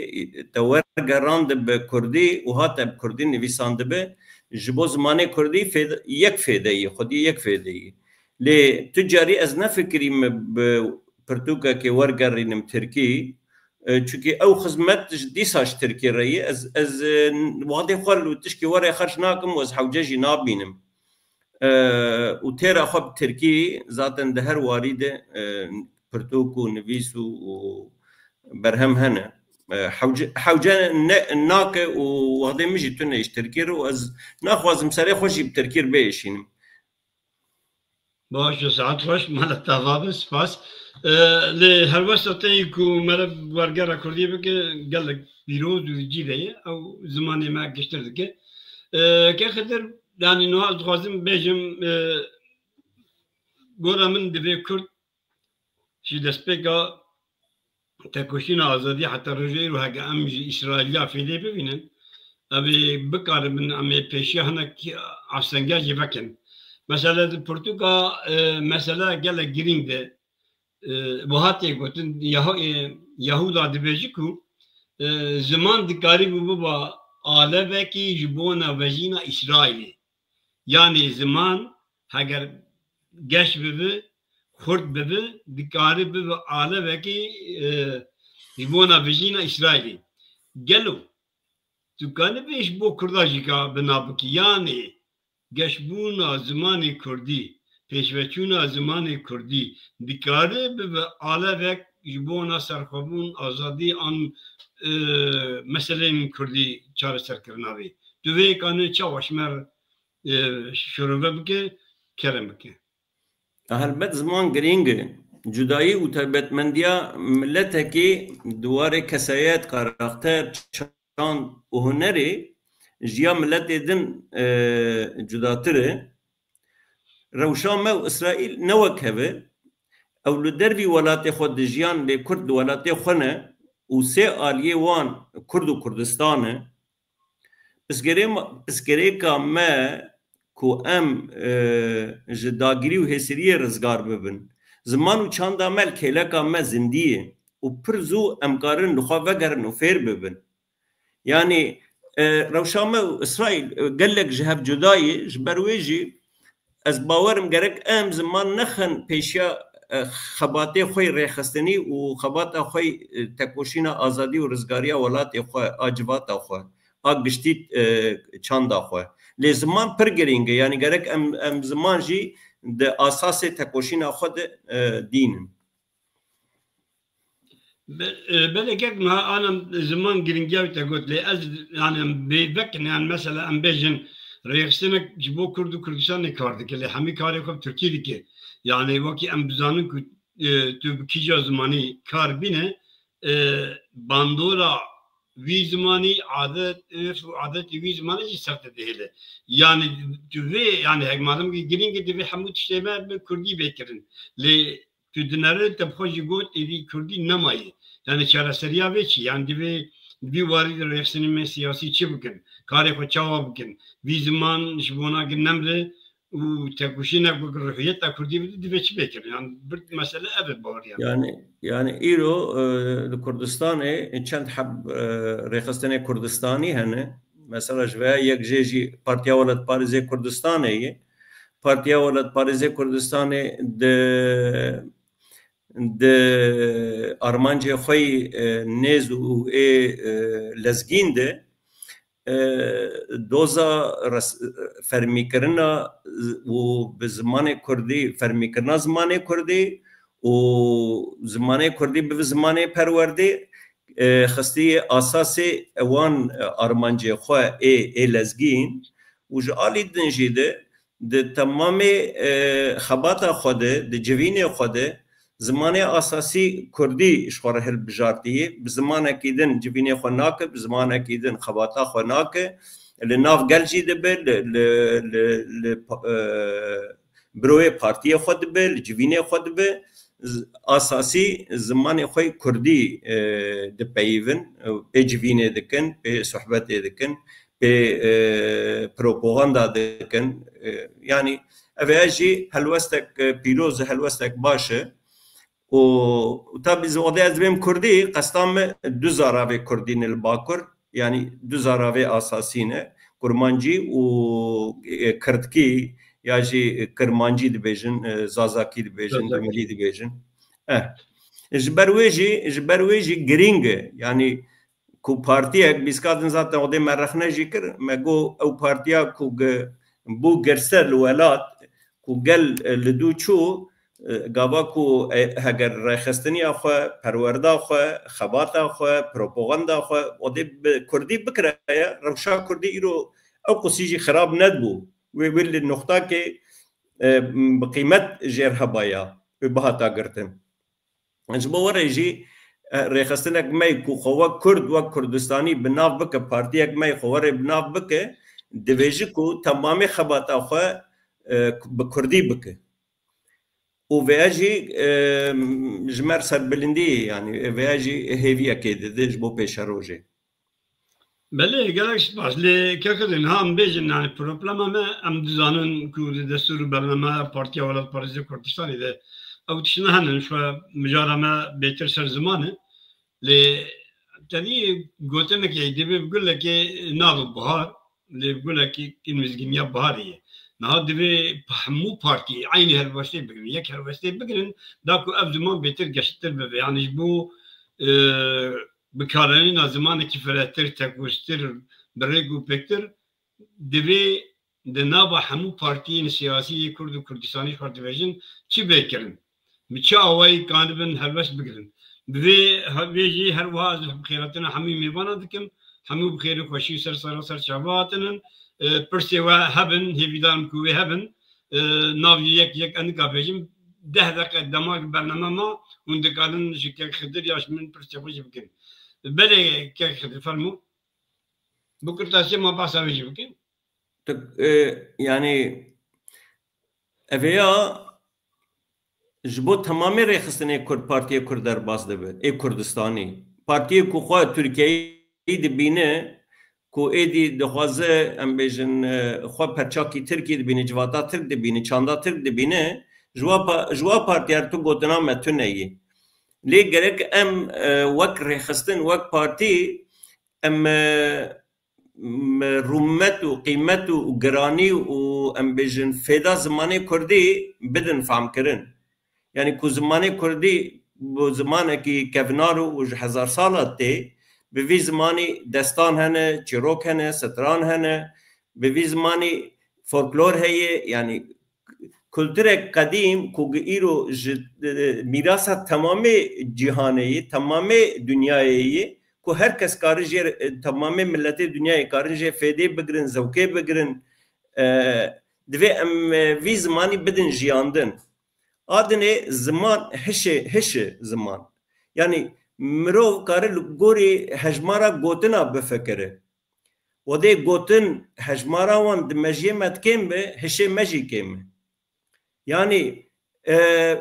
te wergerand bi kurdî û hate bi kurdî nivîsandibe, ji bo zimanê kurdî fêde-, yek fêdeyî, xwedî yek fêdeyî. Lê tu carî ez nefikirî me bi pirtûkekê wergerînim tirkî, e, çunkî ew xizmet ji dîsa ji tirkî re ye. Ez, ez, e, wadê xwe li tişkî werê xerc nakim û ez hewce jî nabînim. E, û têra xwe bi tirkî zaten di her warî de, e, pirtûk û nivîs û, û berhem hene. E, hewce, hewce ne, nake û wexdê min jî tune ji Tirkî re û ez naxwazim serê xwe jî bi Tirkî re biêşînim. Baş e, saet xweş, mala te ava be, spas. E, lê helwesta te yî ku mere wergera kurdî bike, gelek pîroz û cî de ye, ew zimanê me giştir dike. E, Kek Xidir, yanî niha ez dixwazim bêjim, e, gora min divê kurd ji destpêka tekoşîna azadî heta roja îro heke em ji Îsraîliya fêdê bibînin, ev ê bikaribin em ê pêşiya hinek astengiyê jî vekin. Mesela di pirtûka, e, mesela gelek girîng de, e, wiha tê gotin, Yahu-, e, Yahuda dibêje ku, e, ziman dikarîbû biba alevekî ji bona vejîna Îsraîlê. Yanî ziman heger geş bibi, xurt bibi, dikare bibe alevekî, e, ji bona vijîna Îsraîlê. Gelo tu kanibê ji bo Kurda jî ka bina bikî? Yanî geşbûna zimanê Kurdî, pêşveçûna zimanê Kurdî dikare bibe alevek ji bona serxwebûn, azadî an, e, meseleyên Kurdî çareserkirina vê? Tu vê kanê çawa ji me re e, şirove bike, kerem bike. Helbet ziman girîng e. Cudayî û taybetmendiya miletekî di warê kesayet, karakter, çand û hunerê ji ya miletê din, e, cudatir e. Rewşa me û Îsraîl ne wek hev e. Ew li dervî welatê xwe dijiyan, lê Kurd di welatê xwe ne û sê aliyê wan Kurd û Kurdistan e. Pirsgirê ma-, pirsgirêka me ku em, e, ji dagirî û hêsiriyê rizgar bibin. Ziman û çanda me li kêleka me zindî ye û pir zû em karin li xwe vegerin û fêr bibin. Yanî, e, rewşa me û Îsraîl, e, gelek ji hev cuda ye, ji ber wê jî ez bawer im gerek em ziman nexin pêşiya, e, xebatê xwe yê rêxistinî û xebata xwe yê, e, tekoşîna azadî û rizgariya welatê xwe, a civata xwe, a giştî, e, çanda xwe. Lê ziman pir girîng e, yanî gerek em, em ziman jî di asasê tekoşîna xwe de, e, dînin. Be-, e, belê kek niha anem ziman girîngiya wî te got, lê ez, yani, em bê vekin, yani, mesela, em bêjin rêxistinek ji bo Kurd û Kurdistanê kar dike, lê hemî karê xwe bi Tirkî dike. Yani, wekî em dizanin ku, e, tu bi kîja zimanî kar bîne, e, bandora wî zimanî, adet, ûrf û adetê wî zimanî jî ser te dihêle. Yani, tu vê, yani, hek madem ki girîng e, divê hemû tiştê me bi Kurdî bê kirin. Lê tu dinere te bi xwe jî got, êdî Kurdî nemaye. Yani çareseriya vê çi? Yani divê, divê warî de rêxistinê me siyasî çi bikin? Karê xwe çawa bikin? Vî ziman ji bona ki nemre û tekoşînek wek ruhiyeta Kurdî bide, divê çi bê kirin? Yani bir mesele ev e baweriya me. Yani, yani îro, e, li Kurdistanê çend heb, e, rêxistinê Kurdistanî hene. Mesela ji vê yek jê jî Partiya Welatparêzê Kurdistanê ye. Partiya Welatparêzê Kurdistanê di, di armancê xwe yî, e, nêz û ê, e, lezgîn de, e, doza res-, fermîkirina û bi zimanê kurdî, fermîkirina zimanê kurdî û zimanê kurdî bi zimanê perwerdê, e, xistiye asasê wan, e, armancê xwe ê, ê lezgîn û ji alî din jî de di temamê, e, xebata xwe de, di civînê xwe de zimanê asasî kurdî ji xwe re hilbijartiye. Bi zimanekî din civînê xwe nake, bi zimanekî din xebata xwe nake. Li nav gel jî dibe, li, li, li, li pa-, e, biroyê partiyê xwe dibe, li civînê xwe dibe. Z-, asasî zimanê xwe yê kurdî, e, dipeyivin, e, pê civînê dikin, pê sohbetê dikin, pê, e, propaganda dikin. E, yanî ev ê jî helwestek, e, pîroz, helwestek baş e. Û, û tabî zodê ez dibêm kurdî, qesta me du zaravê kurdî ne li Bakur, yanî du zaravê asasî ne, kurmancî û, e, kirdkî ya jî kirmancî dibêjin, e, zazakî dibêjin, Zazakî. Dimilî dibêjin. Eh. Ji ber wê jî, ji ber wê jî girîng e. Yanî ku partiyek, bîska din zaten odê me rexne jî kir, me got ew partiya ku gi-, bû girse li welat, ku gel, e, li dû çû, E, gava ku, e, heger rêxistiniya xwe, perwerda xwe, xebata xwe, propaganda xwe, odê bi kurdî bikiraye, rewşa kurdî îro ew qusî jî xirab nedibû. Wê, wê li noqtakê, e, bi qîmet jêr hebaya, wê bihata girtin. Ji bo werê jî, e, rêxistinek me yî ku xwe wek Kurd, wek Kurdistanî bi nav bike, partiyek me yî xwe werê bi nav bike, divêji ku temamê xebata xwe, e, bi kurdî bike. Û vêya jî, e, ji me re serbilindî ye, yanî vêya jî hêviyekê dide ji bo pêşerojê. Belê, gelek spas. Lê kekir niha em bêjin, yani problema me, em dizanin ku di destûr û bernameya Partiya Welatparêzê Kurdistanê de ew tiştine hene, şu mijara me bêtir ser ziman e. Lê tenî gotinekê dê bi gulekê nabe bihar, lê bi gulekê mizgîniya biharê ye. Niha divê hemû partî eynî helwestê bigirin, yek helwestê bigirin, da ku ev ziman bêtir geştir bibe. Yani ji bo, e, bikaranîna zimanekî firehtir, tekûztir, bi rêk û pêktir divê di nava hemû partiyên siyasî yê Kurd û Kurdistanî xwe dibêjin çi bê kirin? Bi çi awayî kanibin helwest bigirin? Bi vê, vê jî her wiha ez xêratina hemû mêvanan dikim. Hemû bi xêr û xweşî ser sera ser çava hatinin. E, pirsê we hebin, hêvîdarim ku wê hebin. E, nav jî yek yek ez nika bêjim, deh deqe dema bername ma, hûn dikarin ji kek Xidir ya ji min pirsê xwe jî bikin. Belê kek Xidir, fermo. Bi kurtasiyê ma behsa wê jî bikin. Tu, e, yani, ev ya ji bo temamê rêxistinê Kurd, Partiyê Kurd derbas dibe, ê Kurdistanî. Partiyê ku xwe Tirkiyeyî dibîne, ku êdî dixwaze, em bêjin, e, xwe perçakî Tirkî dibîne, civata Tirk dibîne, çanda Tirk dibîne, ji wa pa-, ji wa partiya tu gotina me tune yî. Lê gerek em, e, wek rêxistin, wek partî, em, e, m-, rûmet û qîmet û, û giranî û, em bêjin, fêda zimanê kurdî bidin famkirin. Yani ku zimanê kurdî bi zimanekî kevnar û, û ji hezar sala tê, bi vî zimanî destan hene, çîrok hene, stran hene, bi vî zimanî folklor heye, yani kulturek qedîm ku gi îro ji, e, mîrasa temamê cîhanê yê, temamê dinyayê yê, ku her kes karin jê, e, temamê miletê dinyayê karin jê fêdê bigirin, zewkê bigirin, e, divê em, e, vî zimanî bidin jiyandin. A dinê ziman hişê, hişi ziman. Yani mirov kare li gorî hejmara gotina bifikire. Wedê gotin hejmara wan di mejiyê me di kêm be, hişê me jî kêm e. Yani, e, e,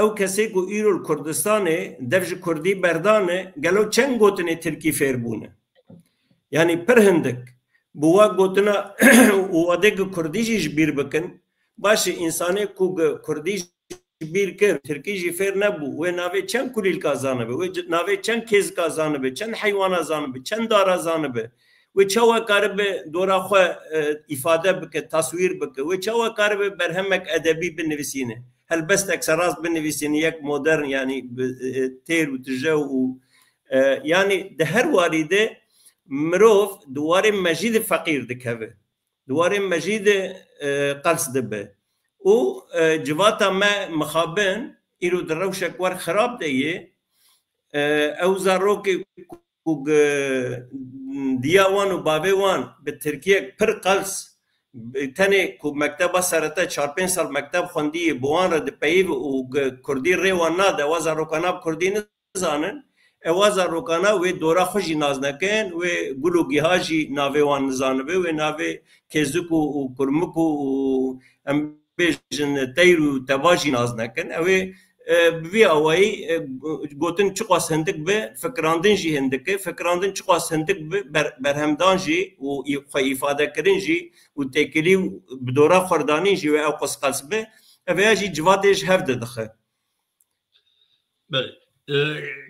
ew kesê ku îro li Kurdistanê dev ji kurdî berdane, gelo çend gotinê tirkî fêr bûne? Yani pir hindik. Bi wa gotina û wedê gi kurdî jî ji bîr bikin, baş e, însanê ku gi kurdî ji bîr kir, tirkî jî fêr nebû, wê navê çend kulîlka zanibe, wê ci-, navê çend kêzika zanibe, çend heywana zanibe, çend dara zanibe, wê çawa karibe dora xwe, e, îfade bike, taswîr bike, wê çawa karibe berhemek edebî binivîsîne, helbestek serast binivîsîne, yek modern, yani bi, e, têr û tije û, e, yani di her warî de mirov di warê mejî de feqîr dikeve. Di warê mejî de, e, qels dibe. Û, e, civata me mixabin îro di rewşek wer xirab de ye. E, ew zarokê ku gi-, diya wan û bavê wan bi tirkiyek pir qels, bi tenê ku mekteba serete çar pênc sal mekteb xwendiye, bi wan re dipeyivî û gi-, kurdî rê wan nade, ewa zarokana bi kurdî nizanin, ewa zarokana wê dora xwe jî nas nekin, wê gul û giha jî navê wan nizanibe, wê navê kêzik û, û kurmik û, û em bêjin teyr û teva jî nas nekin. Ew ê, e, bi vî awayî, e, gotin çiqas hindik be, fikirandin jî hindik e. Fikirandin çiqas hindik be, ber-, berhemdan jî û î-, xwe îfadekirin jî û têkilî û bi dora xwerdanîn jî wê ew qas qels be. Ev ya jî civatê ji hev de dixe. Belê. E,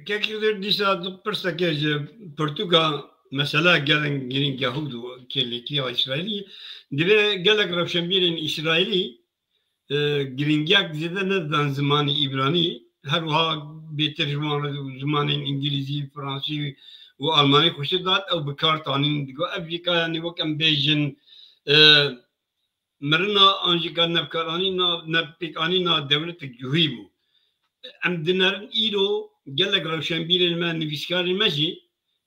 kekî dir dîsa tu pirseke ji pirtûka mesela gelek girîng ya hûd û kêlekî ya Îsraîlî. Divê gelek rewşenbîrên Îsraîlî, e, girîngiyek zêde nedan zimanê îbranî. Her wiha bêtir ji wan re zimanên îngilîzî, fransî û almanî xweşik dat ew bi kar tanîn. Digo ev jî ka, yanî wek em bêjin, e, mirina an jî ka nevkaranîna, nevpêkanîna dewletek cihûyî bû. Em dinerin îro gelek rewşenbîrên me, nivîskarên me jî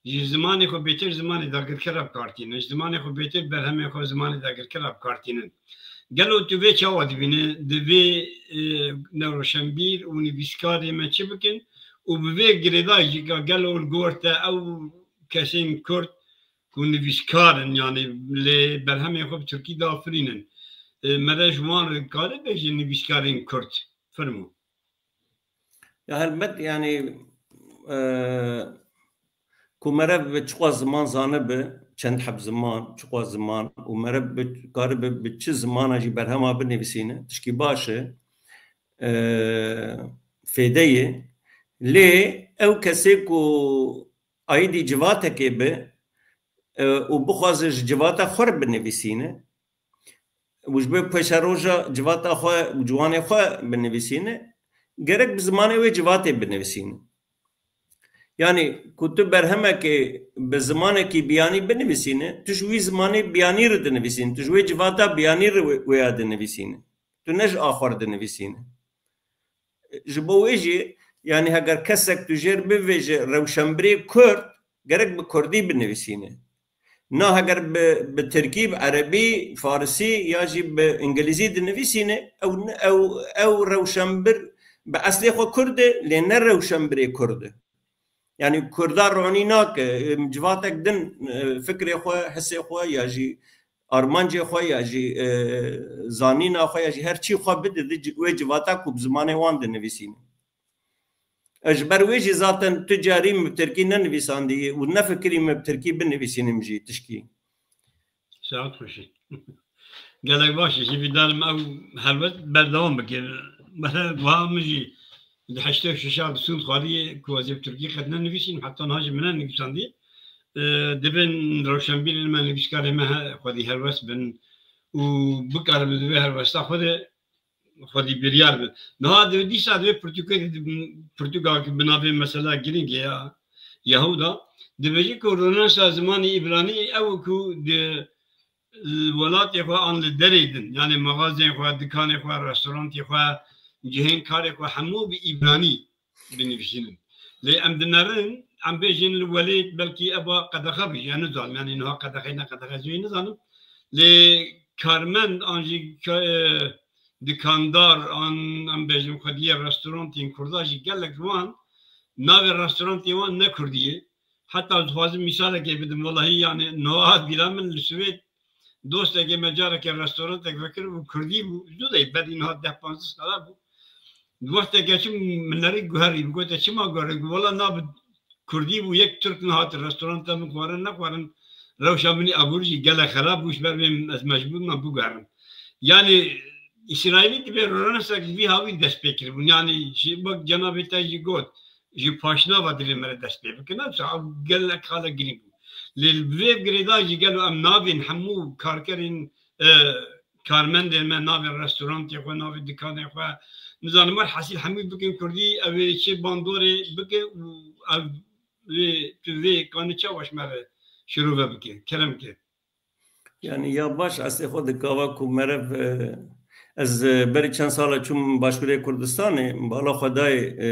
ji zimanê xwe bêtir zimanê dagirker re bi kar tînin, ji zimanê xwe bêtir berhemên xwe zimanê dagirker re bi kar tînin. Gelo tu vê çawa dibîne? Di vê, e, ne rewşenbîr û nivîskarê me çi bikin? Û bi vê girêdayî jî ka gelo li gor te ew kesên Kurd ku nivîskar in, yanî lê berhemên xwe bi Tirkî dafirînin. E, mere ji wan re kare bêje nivîskarên Kurd? Fermo. Ya helbet, yanî, e, ku meriv bi çiqas ziman zanibi, çend heb ziman, çiqas ziman û meriv bi, karibi bi çi zimana jî berhema binivîsîne, tişkî baş e, e, fêde ye. Lê ew kesê ku aîdî civatekê bi, e, û bixwaze ji civata xwe re binivîsîne, û ji bo pêşeroja civata xwe û ciwanê xwe binivîsîne, gerek bi zimanê wê civatê binivîsîne. Yanî ku tu berhemekê bi zimanekî biyanî binivîsîne, tu ji wî zimanê biyanî re dinivîsîne, tu ji wê civata biyanî re wê, wêya dinivîsîne. Tu ne ji a xwe re dinivîsîne. Ji bo wê jî, yanî heger kesek tu jêr bivêje rewşenbirê Kurd, gerek bi Kurdî binivîsîne. Na heger bi, bi Tirkî, bi Erebî, Farisî ya jî bi Îngilîzî dinivîsîne, ew, ew, ew rewşenbir bi eslê xwe Kurd e, lê ne rewşenbirê Kurd e. Yanî Kurda ronî nake, em, civatek din, e, fikrê xwe, hisê xwe ya jî armancê xwe ya jî, e, zanîna xwe ya jî her çî xwe bide di ci-, wê civata ku bi zimanê wan dinivîsîne. Ez ji ber wê jî zaten tu carî min bi tirkî nenivîsandiye û nefikirî min bi tirkî binivîsînim jî tişkî. Saet xweşî. Gelek baş e, jî vî dalim ew helwest berdewam bike. Mesela wiha min jî di heştê û şeşa bi sûnd xwariyê ku ez ê bi tirkî qet nenivîsînim, heta niha jî min nenivîsandiye. E, divên rewşenbîrên me, nivîskarên me he-, xwedî helwest bin û bikarin di vê helwesta xwe de xwedî biryar bin. Niha di, dîsa divê pirtûkê, pirtûkak bi navê mesela girîng e ya Yehuda, dibêje ku ronesa zimanê îbranî ew e ku di welatê xwe an li derê din, yanî mexazên xwe, dikanê xwe, restorantê xwe, cihên karê xwe hemû bi îbranî binivîsînin. Lê em dinerin, em bêjin li welêt belkî eva qedexe bû, ez nizanim, yanî niha qedexe ne qedexe ez wê nizanim. Lê karmend an jî ka-, e, dikandar an em bêjin xwediyê restorantên Kurda jî gelek ji wan navê restorantê wan ne Kurdî ye. Heta dixwazim mîsalekê bidim, welahî yanî niha hat bîra min li Swêd dostekê me careke restorantek vekir bû, Kurdî bû, zû de berî niha deh panzdeh sala bû. Wexteke çûm min nerî guherî, min gote, "Çima guherî?" Got, "Wela na bi Kurdî bû, yek Tirk nehate restoranta min xwarin nexwarin, rewşa min ê aborî jî gelek xerab bû, ji ber vê ez mecbûr me biguherim." Yanî Îsraîlî divê ronesek ji vî hawî dest pê kiribûn. Yanî ji wek cenabê te jî got, ji paşnava divê me re dest pê bikin. Ew saet gelek xala girîng bû. Lê li vê girêda jî gelo em navên hemû karkerên, e, karmendên me, navê restorantê xwe, navê dikanê xwe, nizanim, welhasîl hemû bikin kurdî, ew ê çê bandorê bike û ev vê, tu vê kanî çawa ji me re şirove bike, kerem ke. Yanî ya baş, eslê xwe dikava ku merev, e, ez, e, berî çend sala çûm Başûrê Kurdistanê, bala xwe dayê, e,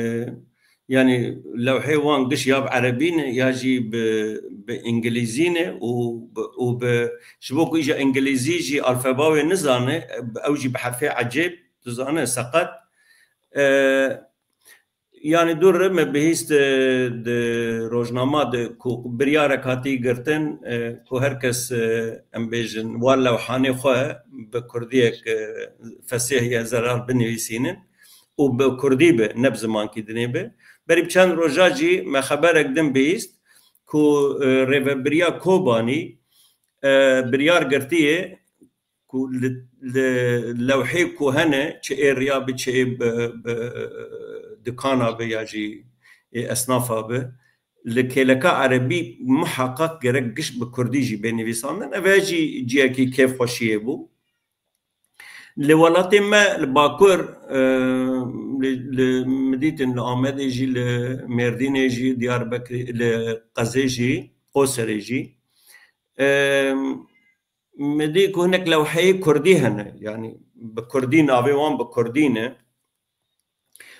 yanî lewhê wan giş ya bi erebî ne ya jî bi, bi îngilîzî ne û bi, û bi, ji bo ku îja îngilîzî jî alfeba wê nizane, ew jî bi herfê ecêb dizane, seqet. E, Yanî dûr re me bihîst, e, di rojnama de ku biryarek hatî girtin, e, ku her kes, e, em bêjin, wa lewhanê xwe bi kurdiyek, e, fesêh ya zelal binivîsînin û bi kurdî be, ne bi zimankî dinê be. Berî bi çend roja jî me xeberek din bihîst ku, e, rêvebiriya Kobanî, e, biryar girtiye ku li, li lewhê ku hene, çi ê riya bi, çi ê bi, bi dikana bi ya jî ê esnafa bi, li kêleka erebî muheqeq gerek giş bi kurdî jî bê nivîsandin. Ev jî ciyekî kêfxweşiyê bû. Li welatê me, li Bakur, e, li, li, min dîtin li Amedê jî, li Mêrdînê jî, Diyarbekirê, li Qezê jî, Qoserê jî, e, min dî ku hinek lewheyê kurdî hene. Yanî bi kurdî, navê wan bi kurdî ne.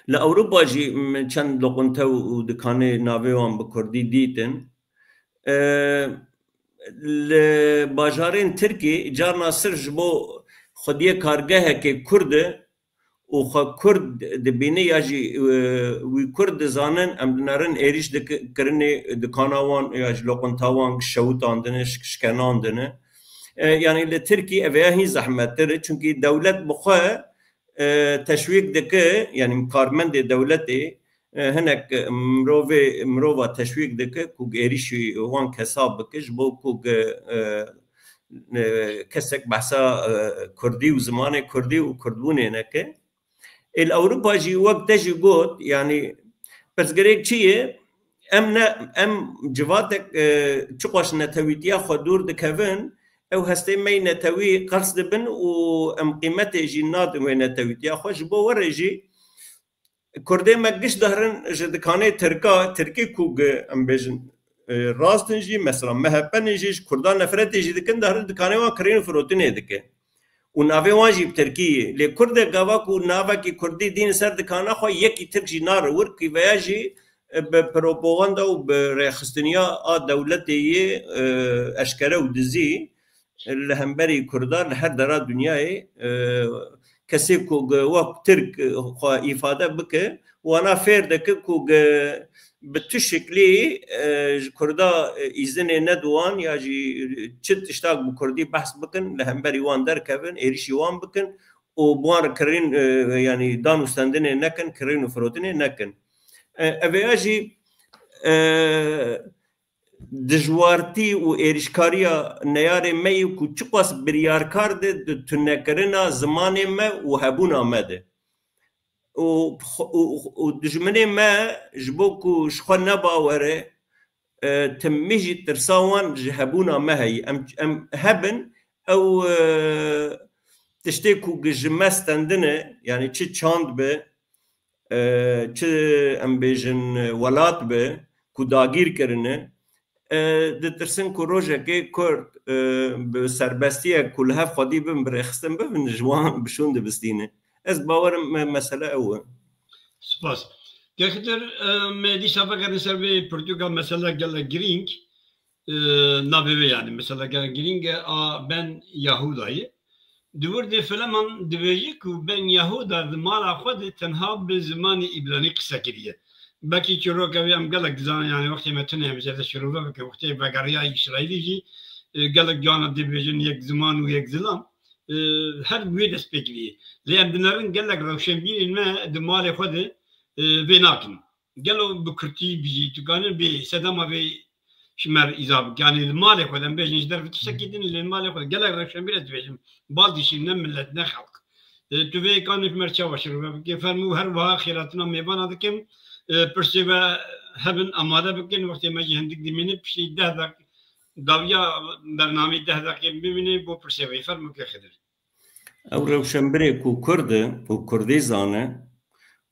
Li Ewropa jî min çend loqinte û dikanê navê wan bi kurdî dîtin. E, li bajarên Tirkî carna sirf ji bo xwediyê kargehekê kurd e û xwe kurd dibîne ya jî, e, wî kurd dizanin, em dinerin êrîş dik-, kirinê dikana wan ya jî loqinta wan şewitandine, şik-, şikenandine. E, yanî li Tirkî ev ya hîn zehmettir e, çunkî dewlet bi xwe, e, teşwîk dike, yanî karmendê dewletê, e, hinek mirovê, mirova teşwîk dike ku êrîşî wan kesa bike, ji bo ku, e, e, kesek behsa, e, kurdî û zimanê kurdî û kurdbûnê neke. Ê li Ewropa jî wek te jî got, yanî pirsgirêk çi ye? Em ne, em civatek, e, çiqas netewîtiya xwe dûr dikevin, ew hestê me yî netewî qels dibin û em qîmetê jî nadin wê netewîtiya xwe. Ji bo werê jî Kurdê me giş dihrin ji dikanê Tirka, Tirkî ku gi-, em bêjin, e, rast in jî, mesela M H P'nê jî ji Kurdan nefretê jî dikin, dihrin dikanê wan kirîn û firotinê dike. Û navê wan jî bi Tirkî ye. Lê Kurdê gava ku navekî Kurdî dîn ser dikana xwe, yekî Tirk jî nare wir, kî veya jî, e, bi propaganda û bi rêxistiniya a dewletê yê, e, eşkere û dizî, li hemberî Kurda li her dera dinyayê, e, kesê ku gi-, wek Tirk, e, xwe îfade bike, wana fêr dike ku gi-, bi tu şiklî, e, ji Kurda, e, îzinê nediwan ya jî çi tiştak bi Kurdî behs bikin, li hemberî wan derkevin, êrîşî wan bikin û bi wan re kirîn, e, yanî dan û stendinê nekin, kirîn û firotinê nekin. E, ev ya jî, e, dijwartî û êrîşkariya neyarê me yî ku çiqas biryarkar de di tunekirina zimanê me û hebûna me de. Û, û, û dijminê me ji bo ku ji xwe nebawere, e, timî jî tirsa wan ji hebûna me heyî. Em, em hebin, ew, e, tiştê ku ji me stendine, yanî çi çand be, e, çi em bêjin, e, welat be ku dagîr kirine, e, ditirsin ku rojekê Kurd, e, bi serbestiyek ku li hev xwedî bin, bi rêxistin bibin, ji wan bi şûn dibistîne. Ez bawerim me-, mesele ew e. Spas. Kek Xidir, e, me dîsa vegerin ser vê pirtûka, mesele gelek girîng. E, navê wê, yanî mesela gelek girîng e, a Ben Yahuda ye. Di wirdê fileman dibêje ku Ben Yahuda di mala xwe de tenha bi zimanê îbranî qise kiriye. Belkî çîroka wê em gelek dizanin, yanî wextê me tune em jê re şirove bikin, wextê vegeriya Îsraîlî jî, e, gelek cana dibêjin yek ziman û yek zilam. E, her bi wê dest pê kiriye. Lê em dinerin gelek rewşenbîrên me di malê xwe de, e, vê nakin. Gelo bi kurtî bijî, tu kanî bê sedema vê ji me re îza bike. Yanî li malê xwe de em bêjin, ji derve tiştekî din, lê li malê xwe de gelek rewşenbîr ez dibêjim. Bal dişî, ne milet, ne xelq. E, tu vê kanî ji me re çawa şirove bike? Fermû, her wiha xêratina mêvana dikim. E, pirsê we hebin, amade bikin. Wextê me jî hindik dimîne, piştî deh deq-, dawiya bernameyê deh deqê bimîne bo pirsê we. Fermû, Kek Xidir. Ew rewşenbirê ku Kurd e û Kurdî zane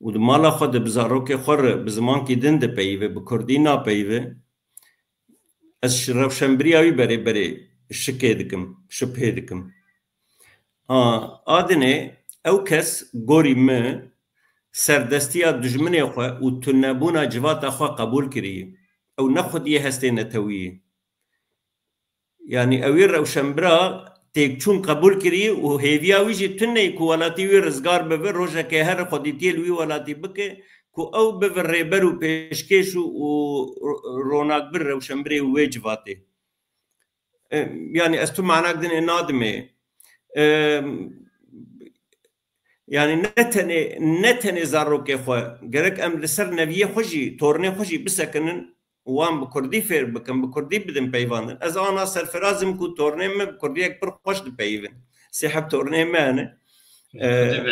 û di mala xwe de bi zarokê xwe re bi zimankî din dipeyive, bi Kurdî napeyive, ez ji rewşenbiriya wî berê berê şikê dikim, şibhê dikim. A, a dinê ew kes gorî min serdestiya dijminê xwe û tunebûna civata xwe qebûl kiriye. Ew ne xwediyê hestê netewî ye. Yanî ewî rewşenbira têkçûn qebûl kirî û hêviya wî jî tune ye ku welatî wî rizgar bibe, rojekê here xwedîtiyê li wî welatî bike, ku ew bibe rêber û pêşkêş û, û ro-, ronakbir rewşenbirê wê civatê. E, yanî ez tu manak dinê nadimê. E, Yanî ne tenê, ne tenê zarokê xwe, gerek em li ser neviyê xwe jî, tornê xwe jî bisekinin, wan bi kurdî fêr bikin, bi kurdî bidin peyvandin. Ez ana serfiraz im ku tornê min bi kurdiyek pir xweş dipeyivin. Sê heb tornê me hene. Ee,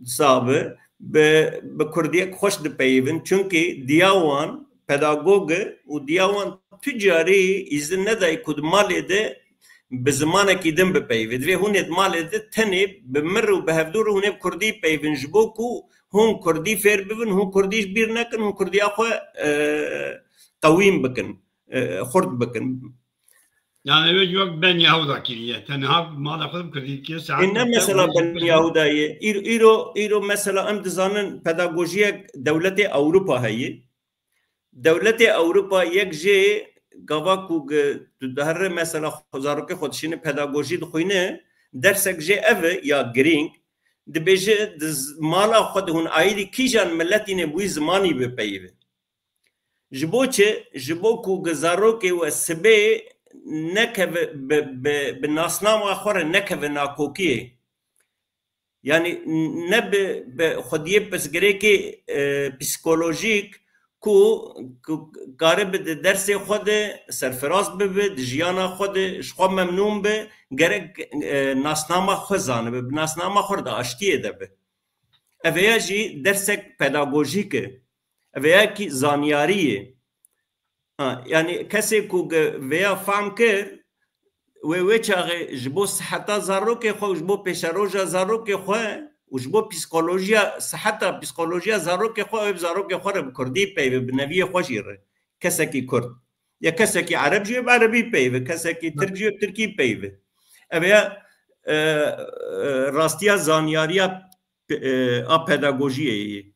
sabi, bi, bi kurdiyek xweş dipeyivin. Çunkî diya wan pedagog e û diya wan tu carî îzin nedayî ku di malê de bi zimanekî din bipeyivê. Divê hûn ê di malê de tenê bi mir û bi hevdû re hûn ê bi kurdî peyivin, ji bo ku hûn kurdî fêr bibin, hûn kurdî ji bîr nekin, hûn kurdiya xwe, e, qewîn bikin, e, xurt bikin. Yani wê civak ben Yahuda kiriye. Tenha mala xwe bi Kurdî kiriye. Saet Ê ne mesela ben Yahuda ye. Îro, îro, îro mesela em dizanin pedagojiyek dewletê Ewropa heye. Dewletê Ewropa yek jê gava ku tu diherre mesela zarokê xwe dişîne pedagojî dixwîne, dersek jê ev e ya girîng, dibêje di mala xwe de hûn aîdî kîjan miletî ne bi wî zimanî bipeyivin. Ji bo çi? Ji bo ku zarokê we sibê nekeve bi, bi, bi nasnama xwe re nekeve nakokiyê. Yani ne bi, bi xwediyê pirsgirêkê e, psîkolojîk ku, ku karibe di dersê xwe de serfiraz bibe, di jiyana xwe de ji xwe memnûn be, gerek e, nasnama xwe zanibe, bi nasnama xwe de aştiyê de be. Ev ya jî dersek pedagojîk e. Ev ya ki zanyarî ye. Ha, yani kesê ku vêya fehm kir, wê wê çaxê ji bo siheta zarokê xwe û ji bo pêşeroja zarokê xwe û ji bo psîkolojiya, siheta psîkolojiya zarokê xwe, ew zarokê xwe re bi kurdî peyve, bi neviyê xwe jî re. Kesekî kurd. Ya kesekî ereb jî bi erebî peyve, kesekî tirk jî bi tirkî peyve. Ev ya e, e, rastiya zanyariya e, a pedagojiyê yê.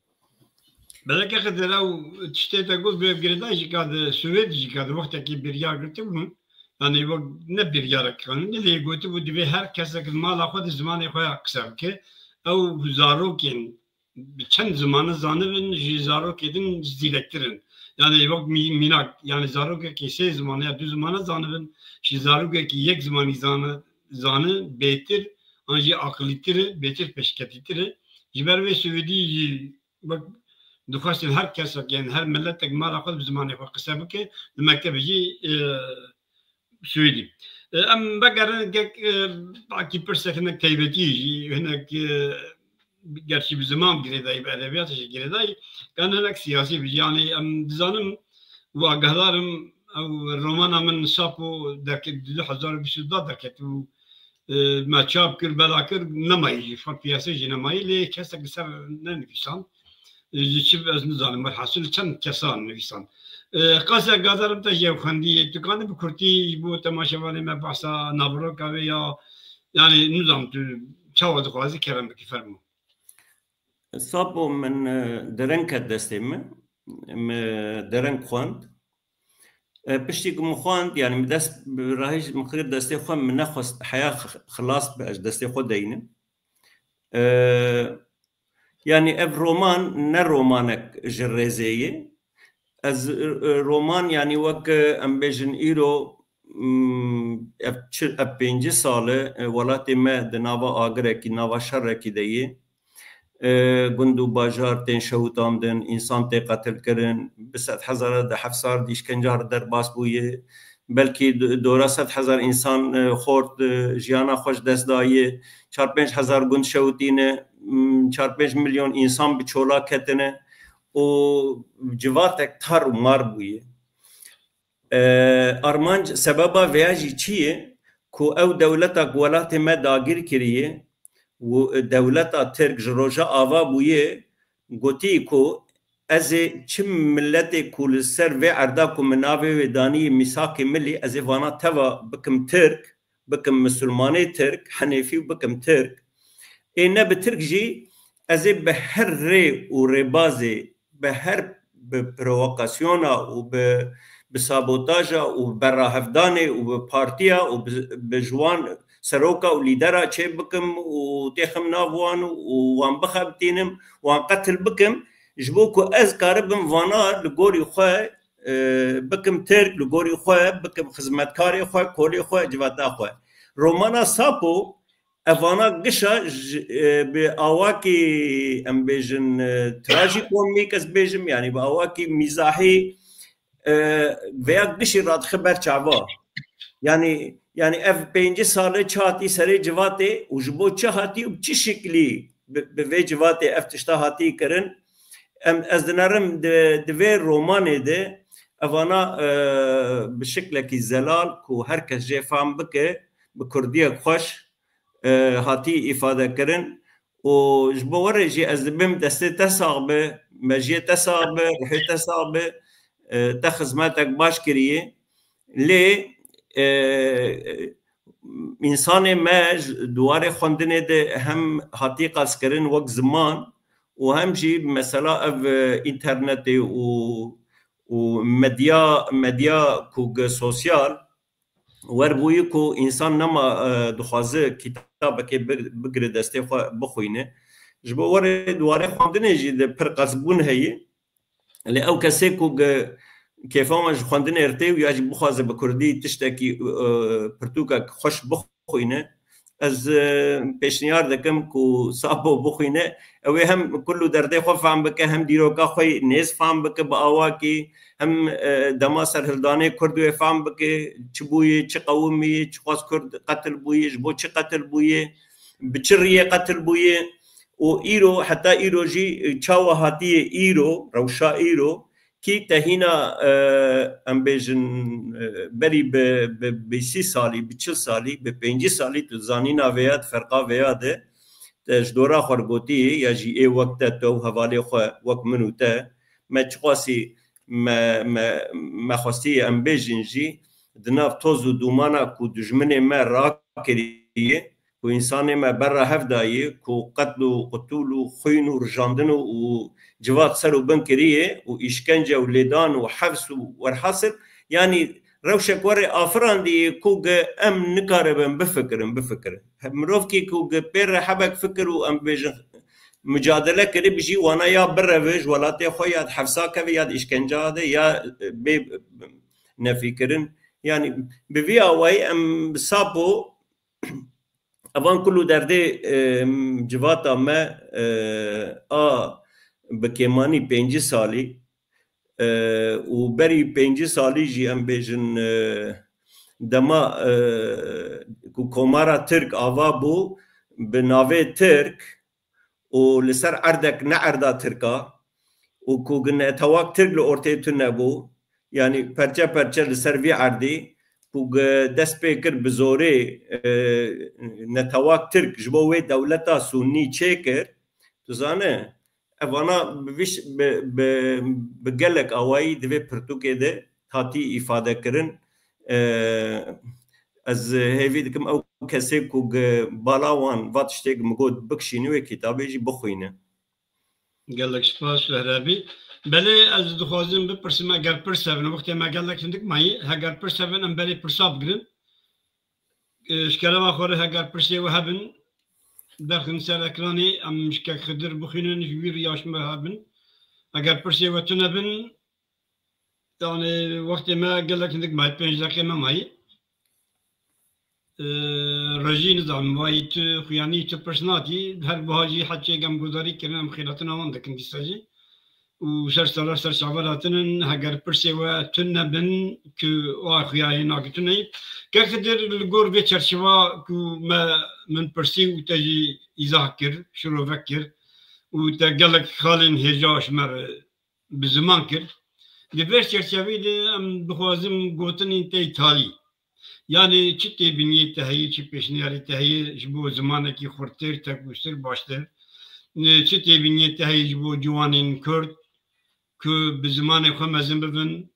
Beleke Xizir ew tiştê te got bi girêdayî jî ka di Swêd jî ka di wextekî biryar girtibûn. Yani wek ne biryarek qanûnî lê gotibû divê her kesek di mala xwe di zimanê xwe ya qise bike. Ew zarokên bi çend zimane zanibin ji zarokê din zîrektir in. Yani wek mî- mînak yani zarokekî sê zimane ya du zimane zanibin ji zarokekî yek zimanî zane zane bêtir an jî aqilîtir e, bêtir pêşketîtir e. Ji ber vê Swêdî jî wek dixwestin her kesek, yani her miletek mala xwe bi zimanê xwe qise bike, li mektebê jî e, Swêdî. E, em vegerin gek e, belkî pirsek hinek taybetî jî, hinek e, gerçî bi ziman girêdayî, bi edebiyat jî girêdayî, kan hinek siyasî bijî. Yani em dizanim û agahdarim ew romana min Sapo derket du hezar û bîst û du derket û e, me çap kir, bela kir, nemayî jî, xwe piyasê jî nemayî, lê kesek li ser nenivîsan. E, ji çi ez nizanim, welhasil çend kesan nivîsan. E, qasya gazarim te jî ew xwendî, tu kanî bi kurtî ji bo temaşevanê me behsa naveroka wê ya, yani nizanim tu çawa dixwazî kerem bikî, fermo. Sapo min e, dereng ket destê min, min dereng xwend. E, piştî ku min xwend, yani min dest bi rahî min xir destê xwe, min nexwest heya x- xilas be, ez destê xwe deynim. E, yani ev roman ne romanek ji rêzê ye. Ez e, roman yani wek e, em bêjin îro mm, ev çi, ev pêncî sal e, e, welatê me di nava agirekî, nava şerekî de ye. E, gund û bajar tên şewitandin, însan tê qetilkirin, bi sed hezara di heft sal di îşkenca re derbas bûye. Belkî d- dora sed hezar însan e, xort, e, jiyana xwe ji dest daye. Çar pênc hezar gund şewitîne, m, çar pênc milyon însan bi çola ketine û civatek tar û mar bûye. E, armanc sebeba vêya jî çi ye? Ku ew dewleta ku welatê me dagir kiriye û dewleta Tirk ji roja ava bûye, gotî ku ez ê çi miletê ku li ser vê erda ku min navê wê danî mîsakê milî, ez ê vana teva bikim Tirk, bikim misilmanê Tirk, henêfî û bikim Tirk. Ê ne bi Tirk jî ez ê bi her rê û rêbazê, bi her bi provokasyona û bi, bi sabotaja û bi berahevdanê û bi partiya û bi, bi ji wan seroka û lîdera çê bikim û têxim nav wan û wan bixebitînim, wan qetil bikim, ji bo ku ez karibim vana li gorî xwe e, bikim Tirk, li gorî xwe bikim xizmetkarê xwe, kolê xwe, civata xwe. Romana Sapo, evana gişa ji, e, bi awakî, em bêjin, e, trajikomîk, ez bêjim, yani bi awakî mîzahî, e, veya gişî radixe ber çava. Yani, yani ev pêncî sal e çi hatî serê civatê û ji bo çi hatî û bi çi şiklî bi, bi vê civatê ev tişta hatî kirin. Em, ez dinerim di, di vê romanê de evana, e, bi şiklekî zelal ku her kes jê fam bike, bi kurdiyek xweş, e, hatî îfade kirin. Û ji bo we re jî ez dibim destê te sax be, mejiyê te sax be, ruhê te sax be, e, te xizmetek baş kiriye. Lê e, e, însanê me ji, di warê xwendinê de hem hatî qazkirin wek ziman û hem jî mesela ev, e, înternetê û, û medya, medya ku ge sosyal wer bûyî ku însan nema, e, dixwaze kitabekê bi-, bigire destê xwe bixwîne. Ji bo warê, di warê xwendinê jî de pir qazbûn heye. Lê ew kesê ku ge-, kêfa wan ji xwendinê re tê û ya jî bixwaze bi kurdî tiştekî, e, pirtûkek xweş bixwîne, ez, e, pêşniyar dikim ku Sapo bixwîne. Ew ê hem kul û derdê xwe fehm bike, hem dîroka xwe nêz fehm bike bi awakî, hem, e, dema serhildanê kurd wê fehm bike, çi bûye, çi qewimî, çiqas kurd qetil bûye, ji bo çi qetil bûye, bi çi riyê qetil bûye. Û îro, heta îro jî, e, çawa hatiye îro, rewşa îro, kî te hîna, e, em bêjin, e, berî bi, bi, bi sî salî, bi çil salî, bi pêncî salî tu zanîna vêya di ferqa vêya de, te ji dora xwe re gotî, ya jî ê wek te, tu û hevalê xwe, wek min û te, me çiqasî me, me, me xwestiye em bêjin jî, di nav toz û dûmana ku dijminê me rakiriye, ku însanê me ber re hev dayî, ku qetl û qutûl û xwîn û rijandin û, û civat ser û bin kiriye û îşkence û lêdan û hefs û werhasil, yanî rewşek werê afirandî ku ge em nikaribin bifikirin, bifikirin. Mirovkî ku ge pê re hebek fikir û em bêjin micadele kirî bijî wana ya bireve ji welatê xwe ya di hefsa keve ya di îşkenca de ya, e, bê nefîkirin. Yanî bi vî awayî em bi Sapo evan kul û derdê, e, civata me, e, a bi kêmanî pêncî salî, e, û berî pêncî salî jî em bêjin, e, dema, e, ku Komara Tirk ava bû bi navê Tirk, û li ser erdek ne erda Tirka û ku netewak Tirk li ortê tune bû, yanî perçe perçe li ser vî erdî ku ge-, dest pê kir bi zorê, e, netewak Tirk ji bo wê dewleta Sûnî çêkir, tu zane, evana bi vîş-, bi, bi, bi gelek awayî di vê pirtûkê de hatî îfade kirin. E, ez hêvî dikim ew kesê ku ge-, bala wan va tiştê min got bikişîne wê kitabê jî bixwîne. Gelek spas Şehrebî. Belê ez dixwazim bipirsim eger pirs hebin, wextê me gelek hindik mayî, heger pirs hebin em berê pirsa bigirin. E, ji kerema xwe re heger pirsê we hebin, derxin ser ekranê, em ji Kek Xidir bixwînin, ji wî re ya ji me hebin. Eger pirsê we tune bin, yani wextê me gelek hindik mayî, pênc deqê me mayî. E, Rejî nizanim, wayî tu xuyanî tu pirs natî, her buha jî heçê gem guhdarî kirin, em xîlatina wan dikin dîsa jî. Û ser sala ser çaver hatinin, heger pirsê we tune bin ku wa xuyayê nake tune. Kek Xidir, li gor vê çerçeva ku me, min pirsî û te jî îzah kir, şirovek kir û te gelek xalên hêja ji me re bi ziman kir. Di vê çerçeveyê de em dixwazim gotinên te yê talî. Yanî çi têbîniyê te heye, çi pêşniyarê te heye ji bo zimanekî xurttir, tekûştir, baştir? Çi têbîniyê te heye ji bo ciwanên Kurd ku bi zimanê xwe mezin bibin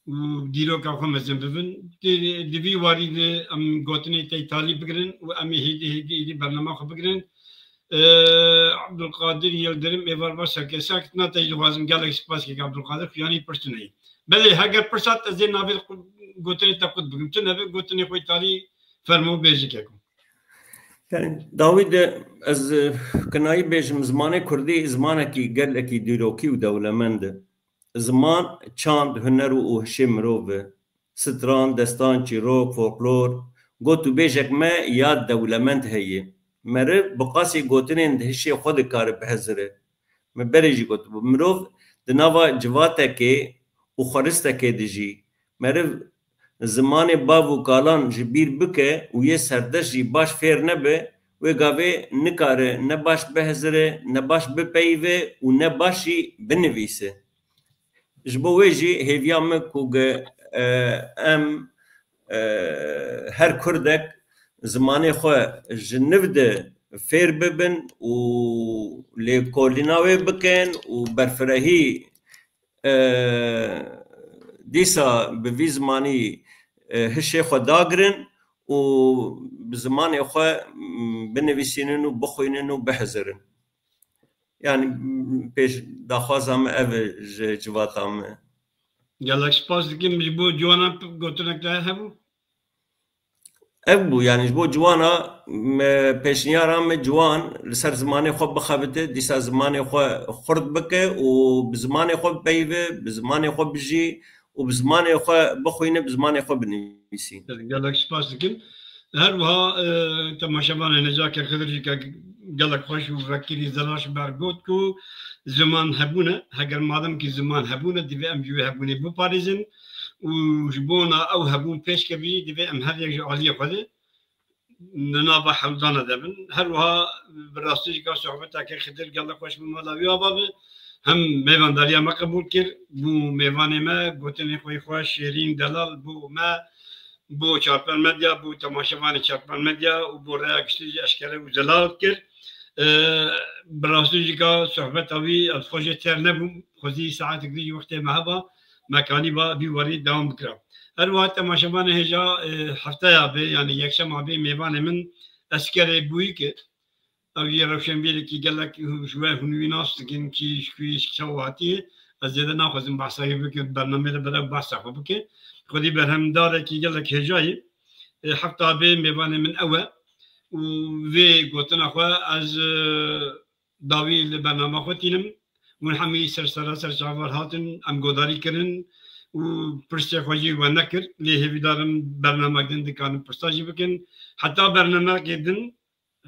û dîroka xwe mezin bibin? Di, di vî warî de em gotinê te yê talî bigirin û em ê hêdî hêdî êdî bernama xwe bigirin. Ee, Abdulkadir Yildirim êvar va serkê. Serkê tuna te jî dixwazim gelek spas kek Abdulkadir, xuyanî pirs tune ye. Belê, heger pirsa te ez ê navê gotinê te qut bikim. Tu nebe gotinê xwe yê talî fermo bêjî keko. Yani, dawî de ez, e, kinayî bêjim, zimanê kurdî zimanekî gelekî dîrokî û dewlemend e. Ziman, çand, huner û hişê mirov e. Stran, destan, çîrok, folklor, got û bêjek me ya dewlemend heye. Meriv bi qasî gotinên di hişê xwe dikare bihezire. Me berê jî gotibû, mirov di nava civatekê û xweristekê dijî. Meriv zimanê bav û kalan ji bîr bike û yê serdest jî baş fêr nebe, wê gavê nikare ne baş bihezire, ne baş bipeyive û ne baş jî binivîse. Ji bo wê jî hêviya min ku ge, e, em, e, her kurdek zimanê xwe ji niv de fêr bibin û lêkolîna wê bikin û berfirehî, e, dîsa bi vî zimanî, e, hişê xwe dagirin û bi zimanê xwe, m, binivîsînin û bixwînin û bihizirin. Yani, m, pêş daxwaza min ev e ji civata min. Gelek spas dikim. Ji bo ciwanan gotinek te hebû? Ev bû, yani ji bo ciwana me, pêşniyara me ciwan li ser zimanê xwe bixebite, dîsa zimanê xwe xurt bike û bi zimanê xwe bipeyive, bi zimanê xwe bijî û bi zimanê xwe bixwîne, bi zimanê xwe binivîsî. Gelek spas dikim. Her wiha, e, temaşevanên hêja ke Xidir jî ke gelek xweş û vekirî zelal ji ber got ku ziman hebûne, heger madem ki ziman hebûne, divê em ji wê hebûnê biparêzin û ji bona ew hebûn pêş kevî, divê em her yek ji aliyê xwe de di nava hewldana de bin. Her wiha bi rastî jî ka sohbeteke Xidir gelek xweş bi mala wî ava bi. Hem mêvandariya me qebûl kir, bû mêvanê me, gotinê xwe xweş, şêrîn, delal bû me, bû Çarper Medya, bû temaşevanê Çarper Medya û bû rêya giştî jî eşkere û zelal kir. Ee, bi rastî jî ka sohbeta wî ez xwe jê têr nebûm. Xwezî saetek dî jî wextê me heba, me kanîba vî warî dewam bikira. Her wiha temaşevanê hêja, e, hefteya bê, yani yekşema bê mêvanê min Eskerê Bûyîk e. Ew yê rewşenbîrekî gelek ji we hûn wî nas dikin kî ji ku yî ji çawa hatiye. Ez zêde naxwazim behsa wî bikim, bernameyê de berew behsa xwe bike. Xwedî berhemdarekî gelek hêja ye. E, hefta bê mêvanê min ew e. Û vê gotina xwe ez, e, dawî li bernama xwe tînim. Hûn hemî ser sera ser çavar hatin, em godarî kirin û pirsê xwe jî we nekir. Lê hêvîdar im bernamek din dikarin pirsa jî bikin. Heta bernamekê din,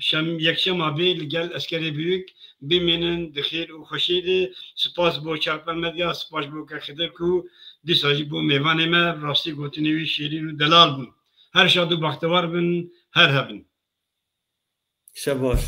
şem, yekşema bê li gel Eskerê Bûyîk bimînin di xêr û xweşiyê de. Spas bo Çarper Medya, spas bo ke Xidir ku dîsa jî bo mêvanê me, rastî gotinê wî şêrîn û delal bûn. Her şad û bextewar bin, her hebin. Şev baş.